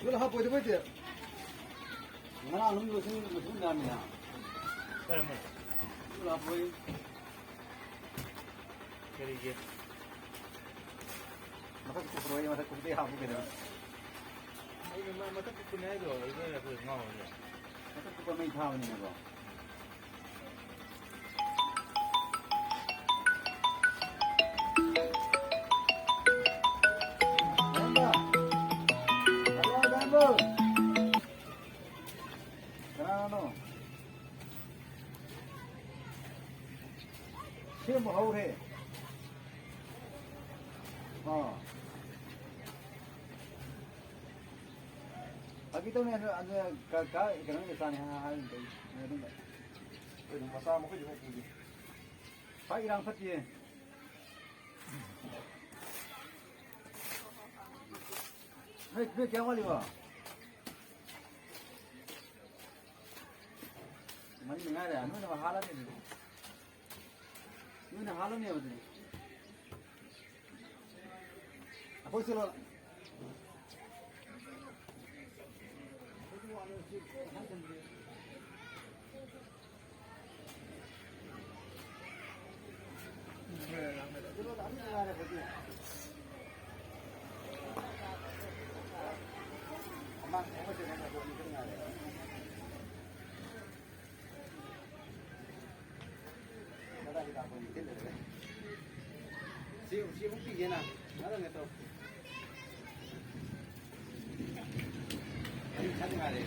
ꯖꯣꯁ ꯍꯥꯞꯄꯣꯏꯗꯕ ꯑꯣꯏꯗꯤ ꯉꯔꯥꯡ ꯑꯗꯨꯝ ꯂꯣꯏꯁꯤꯟ, ꯂꯣꯏꯁꯤꯟ ꯌꯥꯅꯤꯅ꯫ ꯐꯔꯦ, ꯐꯔꯦ꯫ ꯖꯣꯁ ꯍꯥꯞꯄꯣꯏ꯫ ꯀꯔꯤꯒꯤ? ꯃꯊꯛ ꯀꯨꯞꯄꯔꯣꯏ, ꯃꯊꯛ ꯀꯨꯞꯄꯗꯤ ꯍꯥꯞꯄꯨ ꯀꯩꯗꯧꯔꯦ? ꯑꯩꯅ ꯃ-, ꯃꯊꯛ ꯀꯨꯞꯄꯅꯦ ꯍꯥꯏꯗꯣ, ꯑꯗꯨꯗ ꯑꯩꯈꯣꯏ ꯉꯥꯎꯔꯦ꯫ ꯃꯊꯛ ꯀꯨꯞꯄ ꯃꯩ ꯊꯥꯕꯅꯤꯅꯀꯣ꯫ ꯀꯅꯥꯅꯣ? ꯁꯦꯝꯕ ꯍꯧꯔꯦ꯫ ꯑꯥ꯫ ꯐꯥꯒꯤ ꯇꯧꯅꯦ, ꯑꯗꯨ, ꯑꯗꯨ, ꯀ-, ꯀ-, ꯀꯩꯅꯣꯒꯤ ꯃꯆꯥꯅꯦ ꯍꯥꯏ-, ꯍꯥꯏꯒꯨꯝ ꯇꯧꯏ꯫ ꯅꯣꯏ ꯑꯗꯨꯝ ꯂꯩ꯫ ꯑꯩꯈꯣꯏ ꯑꯗꯨꯝ ꯃꯆꯥ ꯃꯈꯣꯏꯗꯤ ꯈꯔ ꯄꯤꯒꯦ꯫ ꯈ꯭ꯋꯥꯏ ꯏꯔꯥꯡ ꯐꯠꯇꯦ꯫ ꯅꯣꯏ, ꯅꯣꯏ ꯀꯌꯥꯝ ꯋꯥꯠꯂꯤꯕ? ꯃꯔꯤ ꯃꯉꯥ ꯂꯩꯔꯦ꯫ ꯅꯣꯏꯅ ꯍꯥꯜꯂꯅꯤ ꯑꯗꯨꯗꯤ꯫ ꯅꯣꯏꯅ ꯍꯥꯜꯂꯅꯦꯕ ꯑꯗꯨꯗꯤ꯫ ꯑꯩꯈꯣꯏ ꯆꯠꯂꯣ꯫ ꯁꯤ, ꯁꯤ ꯑꯃꯨꯛ ꯄꯤꯒꯦꯅ꯫ ꯉꯥꯏꯍꯥꯛ ꯂꯩꯔꯒ ꯇꯧꯔꯛꯀꯦ꯫ ꯑꯩ ꯈꯟ ꯉꯥꯏꯔꯦ꯫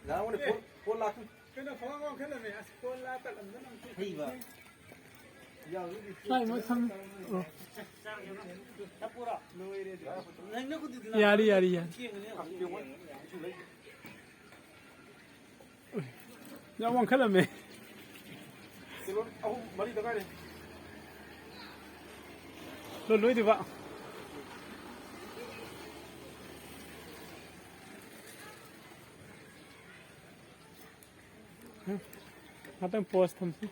ꯂꯥꯛꯑꯣꯅꯦ, ꯐꯣꯟ, ꯐꯣꯟ ꯂꯥꯛꯇꯣꯏ꯫ ꯀꯩꯅꯣ, ꯈꯋꯥꯡ ꯋꯥꯡꯈꯠꯂꯝꯃꯦ꯫ ꯑꯁ, ꯐꯣꯟ ꯂꯥꯛ ꯇꯠꯂꯝꯗꯅ ꯑꯃꯨꯛ ꯍꯩꯕ꯫ ꯌꯥꯎꯔꯤꯗꯤ ꯁ꯭ꯋꯥꯏ ꯃꯣꯏ ꯊꯝ-, ꯑꯣ꯫ ꯆꯠꯄꯨꯔꯣ? ꯂꯣꯏꯔꯦ꯫ ꯅꯪꯅ ꯈꯨꯗꯨꯗꯤ ꯌꯥꯔꯤ, ꯌꯥꯔꯤ, ꯌꯥꯔꯤ꯫ ꯊꯦꯡꯉꯅꯤ꯫ ꯌꯥꯝ ꯋꯥꯡꯈꯠꯂꯝꯃꯦ꯫ ꯀꯤꯂꯣ ꯑꯍꯨꯝ, ꯃꯔꯤꯗ ꯉꯥꯏꯔꯦ꯫ ꯂꯣ-, ꯂꯣꯏꯗ꯭ꯔꯤꯕ꯫ ꯉꯥꯛꯇꯪ pause ꯊꯝꯁꯤ꯫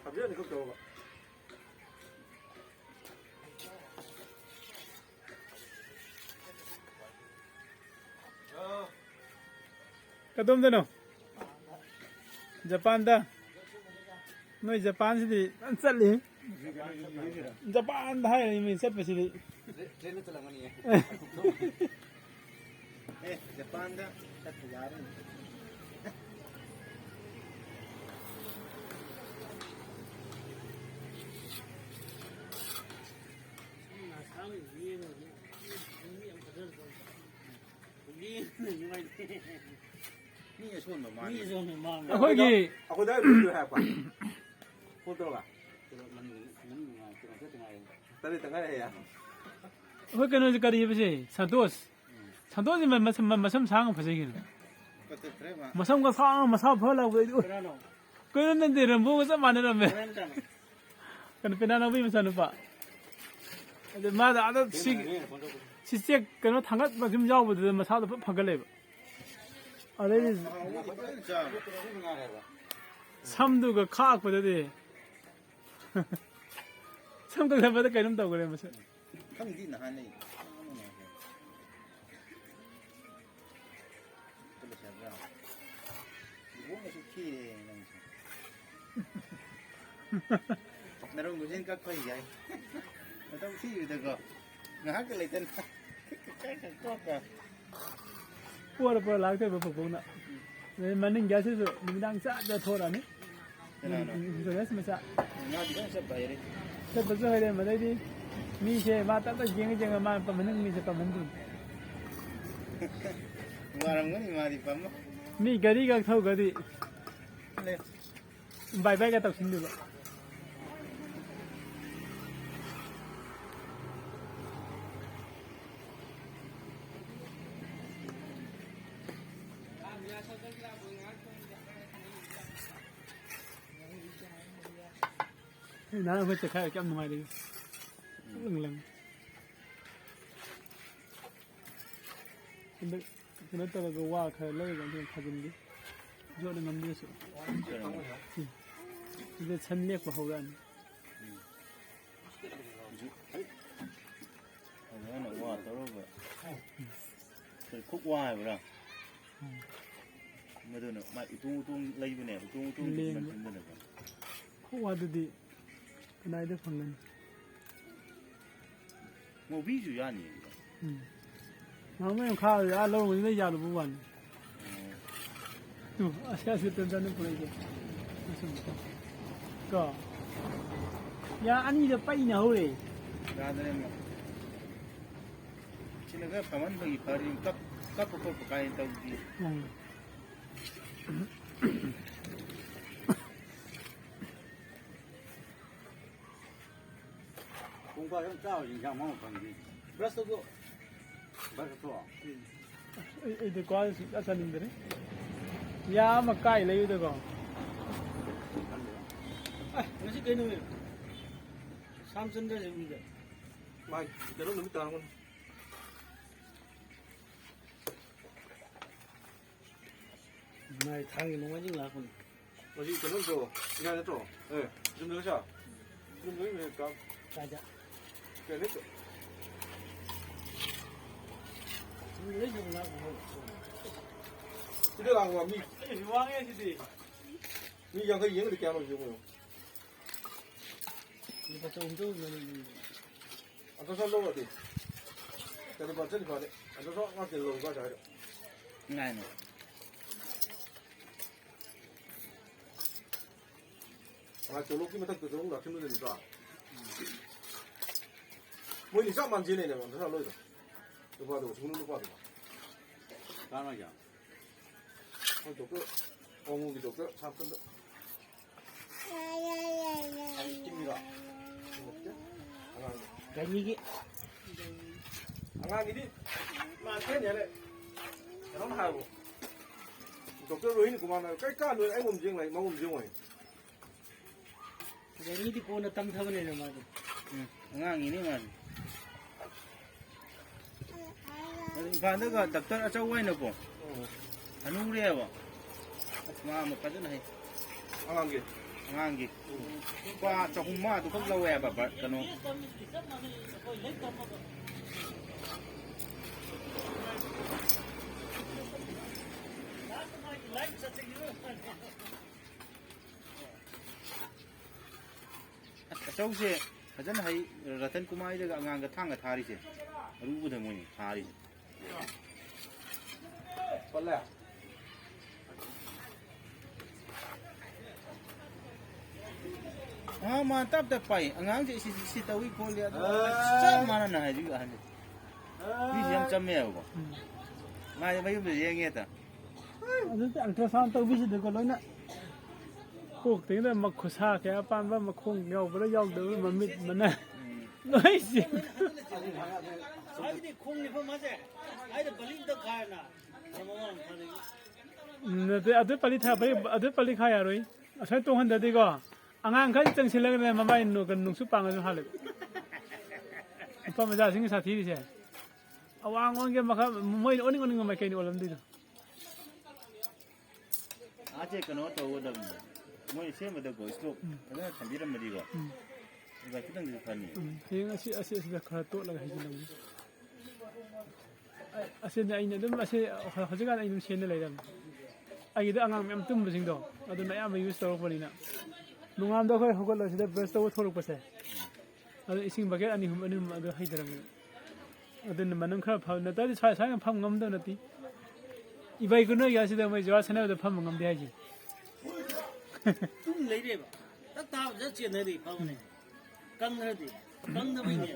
ꯍꯥꯏꯐꯦꯠ ꯑꯅꯤꯈꯛ ꯇꯧꯔꯒ꯫ ꯀꯗꯣꯝꯗꯅꯣ? ꯖꯄꯥꯟꯗ? ꯅꯣꯏ ꯖꯄꯥꯟꯁꯤꯗꯤ ꯐꯖꯅ ꯆꯠꯂꯤ꯫ ꯖꯄꯥꯟꯗ ꯍꯥꯏꯔꯤ ꯃꯤ ꯆꯠꯄꯁꯤꯗꯤ꯫ ꯇ꯭ꯔꯦꯟꯗ ꯆꯠꯂꯝꯒꯅꯤꯌꯦ꯫ ꯑꯦ, ꯖꯄꯥꯟꯗ ꯆꯠꯄ ꯌꯥꯔꯣꯏ꯫ ꯃꯤ ꯑꯁꯣꯟꯕ ꯃꯥꯜꯂꯦ꯫ ꯃꯤ ꯑꯁꯣꯟꯕ ꯃꯥꯜꯂꯦ꯫ ꯑꯩꯈꯣꯏꯒꯤ ꯑꯩꯈꯣꯏꯗ ꯂꯣꯏ ꯍꯥꯏꯔꯛꯄ꯫ ꯐꯣꯟ ꯇꯧꯔꯒ꯫ ꯇꯔꯦꯠꯇ ꯉꯥꯏꯔꯦ꯫ ꯑꯩꯈꯣꯏ ꯀꯩꯅꯣꯁꯦ ꯀꯔꯤꯕꯁꯦ? ꯁꯟꯇꯣꯁ꯫ ꯁꯟꯇꯣꯁꯁꯤ ꯃ-, ꯃꯁꯝ, ꯃ-, ꯃꯁꯝ ꯁꯥꯡꯅ ꯐꯖꯩ ꯀꯩꯅꯣ꯫ ꯀꯛꯊꯠꯈ꯭ꯔꯦ ꯃꯥ꯫ ꯃꯁꯝꯒ ꯁꯥꯡꯅ ꯃꯁꯥ ꯐꯔ ꯂꯥꯛꯄꯗꯩꯗꯤ, ꯎꯏ꯫ ꯀꯅꯥꯅꯣ? ꯀꯩꯅꯣ ꯅꯪꯗꯤ ꯔꯦꯝꯕꯣꯒ ꯆꯞ ꯃꯥꯟꯅꯔꯝꯃꯦ꯫ ꯀꯅꯥꯅꯣ? ꯀꯩꯅꯣ ꯄꯦꯅꯥ ꯅꯥꯎꯕꯤ ꯃꯆꯥꯅꯨꯄꯥ꯫ ꯑꯗꯨ ꯃꯥꯗ ꯑꯥꯗ ꯁꯤ, ꯁꯤ ꯆꯦꯛ ꯀꯩꯅꯣ ꯊꯥꯡꯒꯠꯄ ꯁꯨꯝ ꯌꯥꯎꯕꯗꯨꯗ ꯃꯁꯥꯗꯣ ꯐꯖ ꯐꯒꯠꯂꯦꯕ꯫ ꯑꯗꯩꯗꯤ ꯑꯍꯥꯎꯕꯗꯤ ꯐꯖꯅ ꯆꯥꯕ꯫ ꯁꯝꯗꯨꯒ ꯈꯥꯛꯄꯗꯗꯤ꯫ ꯁꯝ ꯀꯛꯊꯠꯄꯗ ꯀꯩꯅꯣꯝ ꯇꯧꯈ꯭ꯔꯦ ꯃꯁꯛ꯫ ꯈꯪꯗꯤ ꯅꯍꯥꯟꯅꯩ꯫ ꯅꯔꯣꯡ ꯈꯨꯖꯤꯟ ꯀꯛꯄ ꯌꯥꯏ꯫ ꯃꯇꯝ ꯊꯤꯕꯗꯀꯣ꯫ ꯉꯥꯏꯍꯥꯛꯀ ꯂꯩꯇꯅ꯫ ꯀꯛꯄ꯫ ꯄꯣꯔ ꯄꯣꯔ ꯂꯥꯛꯇꯣꯏꯕ ꯄꯨꯄꯨꯅ꯫ ꯑꯗꯩ ꯃꯅꯤꯡꯒꯤ ꯑꯁꯤꯁꯨ ꯅꯨꯃꯤꯗꯥꯡ ꯆꯥ ꯆꯥ ꯊꯣꯔꯛꯑꯅꯤ꯫ ꯀꯅꯥꯅꯣ? ꯖꯣꯅꯦꯁ ꯃꯆꯥ꯫ ꯃꯥꯗꯤ ꯐꯖꯅ ꯆꯠꯄ ꯍꯩꯔꯦ꯫ ꯆꯠꯄꯁꯨ ꯍꯩꯔꯦ, ꯃꯗꯩꯗꯤ ꯃꯤꯁꯦ ꯃꯥ ꯇꯞ ꯇꯞ ꯌꯦꯡꯉ ꯌꯦꯡꯉ ꯃꯥ ꯄꯝꯍꯟꯅꯤꯡ ꯃꯤꯁꯦ ꯄꯝꯍꯟꯗꯣꯏꯅꯤ꯫ ꯋꯥꯔꯝꯒꯅꯤ ꯃꯥꯗꯤ ꯄꯝꯕ꯫ ꯃꯤ ꯒꯥꯔꯤꯒ ꯊꯧꯒ꯭ꯔꯗꯤ꯫ ꯂꯩ꯫ ꯕꯥꯏ ꯕꯥꯏꯒ ꯇꯧꯁꯤꯟꯗꯣꯏꯕ꯫ ꯅꯍꯥꯟ ꯑꯩꯈꯣꯏ ꯆꯠꯈꯥꯏꯔ ꯀꯌꯥꯝ ꯅꯨꯡꯉꯥꯏꯔꯦ꯫ ꯂꯪ ꯂꯪ꯫ ꯍꯟꯗꯛ ꯀꯩꯅꯣ ꯇꯧꯔꯒ ꯋꯥ ꯈꯔ ꯂꯩꯔꯒ ꯑꯗꯨꯝ ꯊꯥꯖꯤꯟꯒꯦ꯫ ꯌꯣꯠꯅ ꯉꯝꯗ꯭ꯔꯁꯨ꯫ ꯎꯝ꯫ ꯁꯤꯗ ꯁꯟ ꯂꯦꯛꯄ ꯍꯧꯔꯛꯑꯅꯤ꯫ ꯐꯖꯅ ꯋꯥ ꯇꯧꯔꯒ꯫ ꯑꯩꯈꯣꯏ ꯈꯨꯛ ꯋꯥ ꯍꯥꯏꯕ꯭ꯔꯥ? ꯎꯝ꯫ ꯃꯗꯨꯅ ꯃꯥꯏ ꯎꯇꯣꯡ ꯎꯇꯣꯡ ꯂꯩꯕꯅꯦ, ꯎꯇꯣꯡ ꯎꯇꯣꯡ ꯂꯦꯡꯕ꯫ ꯃꯟꯊꯨꯟꯗꯅꯀꯣ꯫ ꯈꯨꯛ ꯋꯥꯗꯨꯗꯤ ꯀꯗꯥꯏꯗ ꯐꯪꯒꯅꯤ? ꯉꯧꯕꯤꯁꯨ ꯌꯥꯅꯤ꯫ ꯎꯝ꯫ ꯃꯥꯡꯕ ꯌꯥꯝ ꯈꯥꯕꯗꯤ ꯑꯥ ꯂꯧꯔꯨꯕꯗꯨꯗ ꯌꯥꯜꯂꯨꯕ ꯋꯥꯅꯤ꯫ ꯑꯣ꯫ ꯇꯨ, ꯑꯁꯤ, ꯑꯁꯤ ꯇꯟꯖꯥꯅꯤ ꯄꯨꯔꯛꯏꯁꯦ꯫ ꯑꯁꯨꯝ꯫ ꯀꯣ꯫ ꯌꯥ ꯑꯅꯤꯗ ꯄꯩꯅ ꯍꯧꯔꯦ꯫ ꯌꯥꯗ꯭ꯔꯦ ꯑꯃꯨꯛ꯫ ꯁꯤꯅ ꯈꯔ ꯐꯝꯍꯟꯕꯒꯤ ꯐꯔꯤ, ꯀꯞ-, ꯀꯞꯄ ꯈꯣꯠꯄ ꯀꯥꯏꯅ ꯇꯧꯗꯦ꯫ ꯎꯝ꯫ ꯄꯨꯡ ꯐꯥ ꯁꯨꯝ ꯆꯥꯕꯁꯤ ꯏꯟꯁꯥꯡ ꯃꯍꯥꯎ ꯈꯪꯗꯦ꯫ ꯕ꯭ꯔꯁ ꯇꯧꯊꯣꯛꯑꯣ꯫ ꯕ꯭ꯔꯁ ꯇꯧꯊꯣꯛꯑꯣ꯫ ꯑꯩ, ꯑꯩꯗꯤ ꯀ꯭ꯋꯥꯁꯦ ꯁꯨꯡꯆꯥ ꯆꯥꯅꯤꯡꯗ꯭ꯔꯦ꯫ ꯌꯥ ꯑꯃ ꯀꯥꯏ ꯂꯩꯕꯗꯀꯣ꯫ ꯈꯪꯗꯦ꯫ ꯑꯦ, ꯉꯁꯤ ꯀꯩ ꯅꯨꯃꯤꯠ? ꯁꯥꯝꯆꯟꯗ꯭ꯔꯁꯦ ꯎꯏꯗ꯫ ꯃꯥꯏ ꯀꯩꯅꯣ ꯅꯨꯃꯤꯠ ꯇꯥꯔꯝꯒꯅꯤ꯫ ꯃꯥꯏ ꯊꯥꯡꯒꯤ ꯅꯣꯡꯃꯥꯏꯖꯤꯡ ꯂꯥꯛꯄꯅꯤ꯫ ꯍꯧꯖꯤꯛ ꯀꯩꯅꯣ ꯇꯧ, ꯏꯔꯥꯏ ꯅꯠꯇ꯭ꯔꯣ? ꯑꯦ, ꯌꯨꯝꯗ ꯂꯣꯏ ꯆꯥ? ꯌꯨꯝꯗ ꯂꯣꯏ ꯂꯩ ꯀꯥ꯫ ꯀꯥꯏꯗ? ꯀꯩ ꯂꯩꯇꯦ? ꯌꯨꯝꯗ ꯂꯣꯏ ꯆꯥ ꯂꯥꯛꯄ ꯍꯧꯔꯦ꯫ ꯁꯤꯗ ꯂꯥꯛꯄ ꯃꯤ꯫ ꯑꯩꯁꯨ ꯋꯥꯡꯉꯦ ꯁꯤꯗꯤ꯫ ꯃꯤ ꯌꯥꯡꯈꯩ ꯌꯦꯡꯉꯗꯤ ꯀꯌꯥꯅꯣ ꯌꯦꯡꯉꯨ꯫ ꯂꯨꯄꯥ ꯆꯍꯨꯝ ꯆꯍꯨꯝ ꯂꯧꯔꯦ꯫ ꯑꯗꯣ ꯁꯣꯝ ꯂꯧꯔꯗꯤ꯫ ꯆꯅꯤꯄꯥꯟ, ꯆꯅꯤꯄꯥꯟꯅꯦ꯫ ꯑꯗꯣ ꯁꯣꯝ ꯉꯥꯛꯇ ꯂꯧꯕ ꯍꯥꯏꯔꯣ꯫ ꯉꯥꯏꯅꯦ꯫ ꯉꯥꯏ, ꯇꯣꯂꯣꯞꯀꯤ ꯃꯊꯛꯇꯁꯨ ꯑꯃꯨꯛ ꯂꯥꯛꯁꯤꯟꯕꯗꯣ ꯅꯠꯇ꯭ꯔꯣ? ꯃꯣꯏꯅꯤ ꯆꯞ ꯃꯥꯟꯅ ꯆꯦꯟꯅꯩꯅꯦꯕ, ꯑꯟꯗ꯭ꯔꯁꯥ ꯂꯣꯏꯗꯣ꯫ ꯅꯨꯄꯥꯗꯣ, ꯁꯨꯝ ꯅꯨꯄꯥꯗꯣ꯫ ꯀꯅꯥꯅꯣ ꯍꯥꯏꯁꯦ? ꯃꯣꯏ ꯗꯣꯛꯇꯔ, ꯑꯃꯨꯒꯤ ꯗꯣꯛꯇꯔ ꯁꯥꯝꯁꯟꯗ꯫ ꯇꯤꯝꯒꯤꯔꯣ? ꯑꯉꯥꯡꯒꯤ꯫ ꯒꯥꯔꯤꯒꯤ꯫ ꯑꯉꯥꯡꯒꯤꯗꯤ ꯃꯥ ꯈꯔ ꯍꯦꯜꯂꯦ꯫ ꯀꯩꯅꯣꯝ ꯍꯥꯏꯕꯨ꯫ ꯗꯣꯛꯇꯔ ꯔꯣꯍꯤꯟ ꯀꯨꯃꯥꯔꯅ ꯀꯩ ꯀꯥꯟꯗꯣꯏꯅꯣ ꯑꯩꯉꯣꯝ ꯌꯦꯡ ꯂꯩ, ꯃꯉꯣꯝ ꯌꯦꯡꯉꯣꯏ꯫ ꯒꯥꯔꯤꯗꯤ ꯀꯣꯟꯅ ꯇꯝꯊꯕꯅꯦꯅ ꯃꯥꯗꯤ꯫ ꯎꯝ, ꯑꯉꯥꯡꯒꯤꯅꯤ ꯃꯥꯗꯤ꯫ ꯑꯗꯨ ꯏꯝꯐꯥꯜꯗꯒ ꯗꯥꯛꯇꯔ ꯑꯆꯧꯕ ꯍꯥꯏꯅꯀꯣ꯫ ꯎꯝ꯫ ꯍꯅꯨꯔꯦꯕ꯫ ꯑꯁ, ꯃꯥ ꯑꯃ ꯐꯖꯅ ꯍꯩ꯫ ꯑꯉꯥꯡꯒꯤ꯫ ꯑꯉꯥꯡꯒꯤ꯫ ꯎꯝ꯫ ꯂꯨꯄꯥ ꯆꯍꯨꯝ ꯃꯉꯥꯗꯨ ꯈꯛ ꯂꯧꯋꯦꯕ, ꯕ-, ꯀꯩꯅꯣ꯫ ꯑꯁ, ꯑꯆꯧꯁꯦ ꯐꯖꯅ ꯍꯩ꯫ ꯔꯇꯟ ꯀꯨꯃꯥꯔ ꯍꯣꯏꯗꯒ ꯑꯉꯥꯡꯒ ꯊꯥꯡꯒ ꯊꯥꯔꯤꯁꯦ꯫ ꯑꯔꯨꯕꯗ ꯃꯣꯏꯅ ꯊꯥꯔꯤꯁꯦ꯫ ꯄꯜꯂꯦ꯫ ꯑꯉꯥꯡ ꯃꯥ ꯇꯞ ꯇꯞ ꯄꯥꯏ꯫ ꯑꯉꯥꯡꯁꯦ ꯁꯤ, ꯁꯤ ꯇꯧꯏ ꯈꯣꯠꯂꯤ ꯑꯗꯨ ꯑꯦ꯫ ꯆꯞ ꯃꯥꯟꯅꯅ ꯍꯥꯏꯕꯤꯌꯨ ꯑꯍꯟꯁꯦ꯫ ꯑꯦ꯫ ꯃꯤꯁꯦ ꯌꯥꯝ ꯆꯝꯃꯦꯕꯀꯣ꯫ ꯎꯝ꯫ ꯃꯥꯁꯦ ꯃꯌꯨꯝꯗ ꯌꯦꯡꯉꯦ ꯍꯦꯛꯇ꯫ ꯑꯗꯨꯗꯤ ultrasound ꯇꯧꯕꯤꯁꯤꯗꯀꯣ ꯂꯣꯏꯅ꯫ ꯀꯣꯛꯇꯒꯤꯅ ꯃꯈꯨꯠꯁꯥ ꯀꯌꯥ ꯄꯥꯟꯕ, ꯃꯈꯣꯡ ꯌꯥꯎꯕ꯭ꯔꯥ ꯌꯥꯎꯗꯕ꯭ꯔꯥ, ꯃꯃꯤꯠ, ꯃꯅꯥ, ꯎꯝ꯫ ꯂꯣꯏ ꯆꯦꯛ꯫ ꯍꯥꯏꯕꯗꯤ ꯈꯣꯡ ꯅꯤꯐꯝ ꯍꯥꯏꯁꯦ, ꯍꯥꯏꯗ ꯕꯂꯤ ꯑꯝꯇ ꯈꯥꯏꯔꯅ꯫ ꯎꯝ, ꯅꯠꯇꯦ, ꯑꯗꯨ ꯄꯂꯤ ꯊꯥ, ꯑꯗꯨ ꯄꯂꯤ ꯈꯥ ꯌꯥꯔꯣꯏ꯫ ꯑꯁꯥꯏ ꯇꯣꯡꯍꯟꯗꯗꯤꯀꯣ, ꯑꯉꯥꯡ ꯈꯔ ꯆꯪꯁꯤꯜꯂꯒꯅꯦ ꯃꯃꯥꯏ ꯅꯨ-, ꯀꯩꯅꯣ, ꯅꯨꯡꯁꯨ ꯄꯥꯡꯉꯁꯨ ꯍꯥꯜꯂꯦ꯫ ꯅꯨꯄꯥ ꯃꯆꯥꯁꯤꯡꯒꯤ ꯁꯥꯊꯤꯔꯤꯁꯦ꯫ ꯑꯋꯥꯡ ꯑꯣꯟꯒꯦ ꯃꯈꯥ, ꯃꯣꯏ ꯑꯣꯟꯅꯤꯡ ꯑꯣꯟꯅꯤꯡꯕ ꯃꯥꯏꯀꯩꯅ ꯑꯣꯜꯂꯝꯗꯣꯏꯗꯣ꯫ ꯑꯥꯁꯦ ꯀꯩꯅꯣ ꯇꯧꯒꯗꯕꯅꯤ꯫ ꯃꯣꯏ ꯁꯦꯝꯕꯗꯀꯣ, slope ꯎꯝ꯫ ꯐꯖꯅ ꯊꯝꯕꯤꯔꯝꯃꯗꯤꯀꯣ, ꯎꯝ꯫ ꯑꯗꯨꯒ ꯈꯤꯇꯪꯗꯤ ꯐꯅꯤ꯫ ꯎꯝ꯫ ꯍꯌꯦꯡ ꯑꯁꯤ, ꯑꯁꯤ, ꯑꯁꯤꯗ ꯈꯔ ꯇꯣꯠꯂꯒ ꯍꯩꯖꯤꯜꯂꯝꯒꯦ꯫ ꯑꯩ, ꯑꯁꯤꯗꯤ ꯑꯩꯅ ꯑꯗꯨꯝ, ꯑꯁꯤ ꯍꯧꯖꯤꯛꯀꯥꯟ ꯑꯩ ꯑꯗꯨꯝ ꯁꯦꯟꯅ ꯂꯩꯔꯝꯅꯦ꯫ ꯑꯩꯒꯤꯗ ꯑꯉꯥꯡ ꯃꯌꯥꯝ ꯇꯨꯝꯕꯁꯤꯡꯗꯣ, ꯑꯗꯨꯅ ꯑꯌꯥꯝꯕ ꯌꯨꯁ ꯇꯧꯔꯛꯄꯅꯤꯅ꯫ ꯅꯣꯡꯉꯥꯟꯕꯗ ꯑꯩꯈꯣꯏ ꯍꯧꯒꯠꯂꯁꯤꯗ ꯕ꯭ꯔꯁ ꯇꯧꯕ ꯊꯣꯛꯂꯛꯄꯁꯦ, ꯑꯗꯨ ꯏꯁꯤꯡ ꯕꯀꯦꯠ ꯑꯅꯤ ꯑꯍꯨꯝ, ꯑꯅꯤ ꯑꯍꯨꯝ ꯑꯗꯨ ꯍꯩꯊꯔꯝꯃꯤ꯫ ꯑꯗꯨꯅ ꯃꯅꯝ ꯈꯔ ꯐꯕ ꯅꯠꯇ꯭ꯔꯗꯤ ꯁ꯭ꯋꯥꯏ, ꯁ꯭ꯋꯥꯏ ꯐꯝ ꯉꯝꯗꯕ ꯅꯠꯇꯦ꯫ ꯏꯕꯥꯏ ꯀꯨꯟꯅꯣꯏꯒꯤ ꯑꯁꯤꯗ ꯃꯣꯏ ꯖꯨꯋꯥꯔ ꯁꯥꯟꯅꯕꯗ ꯐꯝꯕ ꯉꯝꯗꯦ ꯍꯥꯏꯁꯦ꯫ ꯇꯨꯝ ꯂꯩꯔꯦꯕ꯫ ꯇꯛ ꯇꯥꯕꯗ ꯆꯦꯟꯅꯔꯤ ꯐꯥꯎꯕꯅꯦ꯫ ꯀꯪꯈ꯭ꯔꯗꯤ꯫ ꯀꯪꯗꯕꯩꯅꯦ꯫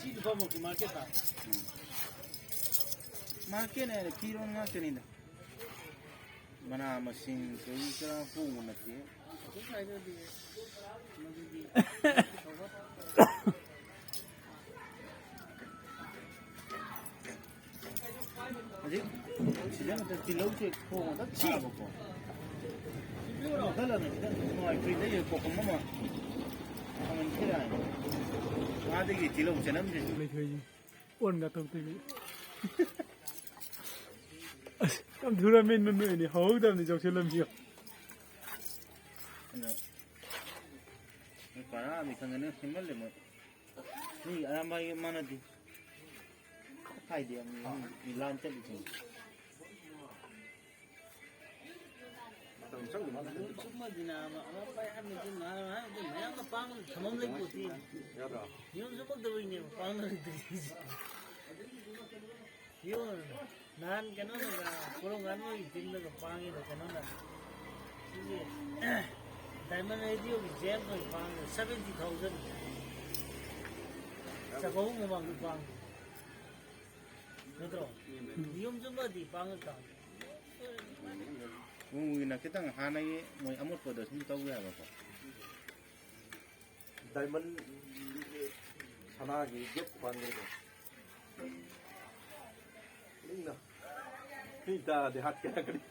ꯁꯤ ꯂꯨꯄꯥ ꯃꯥꯄꯟ ꯃꯥꯔꯀꯦꯠꯇ꯫ ꯃꯥꯔꯀꯦꯠ ꯍꯥꯏꯔꯦ, ꯐꯤꯔꯣꯟ ꯉꯥꯛꯇꯅꯤꯗ꯫ ꯃꯅꯥ ꯃꯁꯤꯡ ꯀꯔꯤ ꯀꯔꯥ ꯍꯣꯡꯕ ꯅꯠꯇꯦ꯫ ꯑꯩꯈꯣꯏ ꯁ꯭ꯋꯥꯏꯗꯗꯤ ꯃꯗꯨꯗꯤ ꯍꯧꯖꯤꯛ ꯁꯤꯖꯟ ꯅꯠꯇ ꯇꯤꯜꯍꯧꯁꯦ ꯊꯣꯡꯕꯗ ꯆꯥꯕꯀꯣ꯫ ꯃꯈꯜ ꯑꯃ ꯈꯤꯇꯪ ꯅꯨꯡꯉꯥꯏꯇ꯭ꯔꯤꯗ ꯀꯣꯀꯝ ꯑꯃ ꯐꯪꯍꯟꯁꯤꯔꯥ ꯍꯥꯏꯅ꯫ ꯑꯥꯗꯒꯤ ꯇꯤꯜꯍꯧ ꯆꯅꯝꯁꯦ꯫ ꯂꯩꯊꯣꯏꯁꯦ ꯑꯣꯟꯒ ꯇꯧꯗꯣꯏꯅꯤ꯫ ꯑꯁ, ꯌꯥꯝ ꯊꯨꯔꯝꯃꯦ, ꯅꯣꯏ ꯅꯣꯏꯅꯤ ꯍꯧꯍꯧꯗꯕꯅꯤ ꯆꯥꯎꯁꯤꯜꯂꯝꯕꯤꯌꯣ꯫ ꯑꯗ ꯃꯣꯏ ꯄꯔꯥ ꯑꯃ ꯈꯪꯒꯅꯤ, ꯍꯦꯟꯃꯜꯂꯦ ꯃꯣꯏ꯫ ꯃꯤ ꯑꯌꯥꯝꯕ ꯃꯥꯟꯅꯗꯦ꯫ ꯍꯥꯏꯗꯤ ꯃꯤ, ꯃꯤ ꯂꯥꯟ ꯆꯠꯂꯤꯁꯤꯡ꯫ ꯃꯇꯝ ꯆꯪꯗꯕ ꯉꯥꯛꯇꯅꯤ꯫ ꯆꯨꯝꯃꯗꯤꯅ ꯑꯃ, ꯑꯃ ꯄꯥꯏꯍꯟꯕꯗꯤ ꯃꯌꯥꯝ, ꯃꯌꯥꯝ, ꯃꯌꯥꯝꯅ ꯄꯥꯡ ꯊꯝꯐꯝ ꯂꯩꯄꯣꯠꯇꯦ꯫ ꯌꯥꯗ꯭ꯔꯣ? ꯌꯨꯝ ꯆꯨꯝꯃꯛꯇꯕꯩꯅꯦꯕ ꯄꯥꯡꯅꯔꯤꯗꯨ꯫ ꯌꯨꯝ ꯅꯍꯥꯟ ꯀꯩꯅꯣꯅꯒ, ꯀꯣꯂꯣꯝ ꯉꯥꯟꯕꯒꯤ ꯇꯤꯝꯅꯒ ꯄꯥꯡꯉꯤꯗꯣ ꯀꯩꯅꯣꯅ꯫ ꯁꯤꯒꯤ Diamond Radio ꯒꯤ ꯖꯦꯝꯁ ꯍꯣꯏ ꯄꯥꯡꯉꯤꯗꯣ seventy thousand꯫ ꯆꯥꯛꯀꯧꯕ ꯃꯃꯥꯡꯗ ꯄꯥꯡꯉꯤ꯫ ꯅꯠꯇ꯭ꯔꯣ? ꯌꯨꯝ ꯆꯨꯝꯃꯗꯤ ꯄꯥꯡꯉ ꯇꯥꯡꯉꯤ꯫ ꯎꯒꯤꯅ ꯈꯤꯇꯪ ꯍꯥꯟꯅꯒꯤ ꯃꯣꯏ ꯑꯃꯣꯠꯄꯗꯣ ꯁꯨꯝ ꯇꯧ ꯌꯥꯕꯀꯣ꯫ ꯗꯥꯏꯃꯟ ꯁꯅꯥꯒꯤ ꯒꯦꯠ ꯄꯥꯟꯈ꯭ꯔꯦꯀꯣ꯫ ꯏꯪꯅ꯫ ꯃꯤ ꯇꯥꯔꯗꯤ ꯍꯥꯠꯀꯦ ꯍꯥꯏꯔꯛꯀꯅꯤ꯫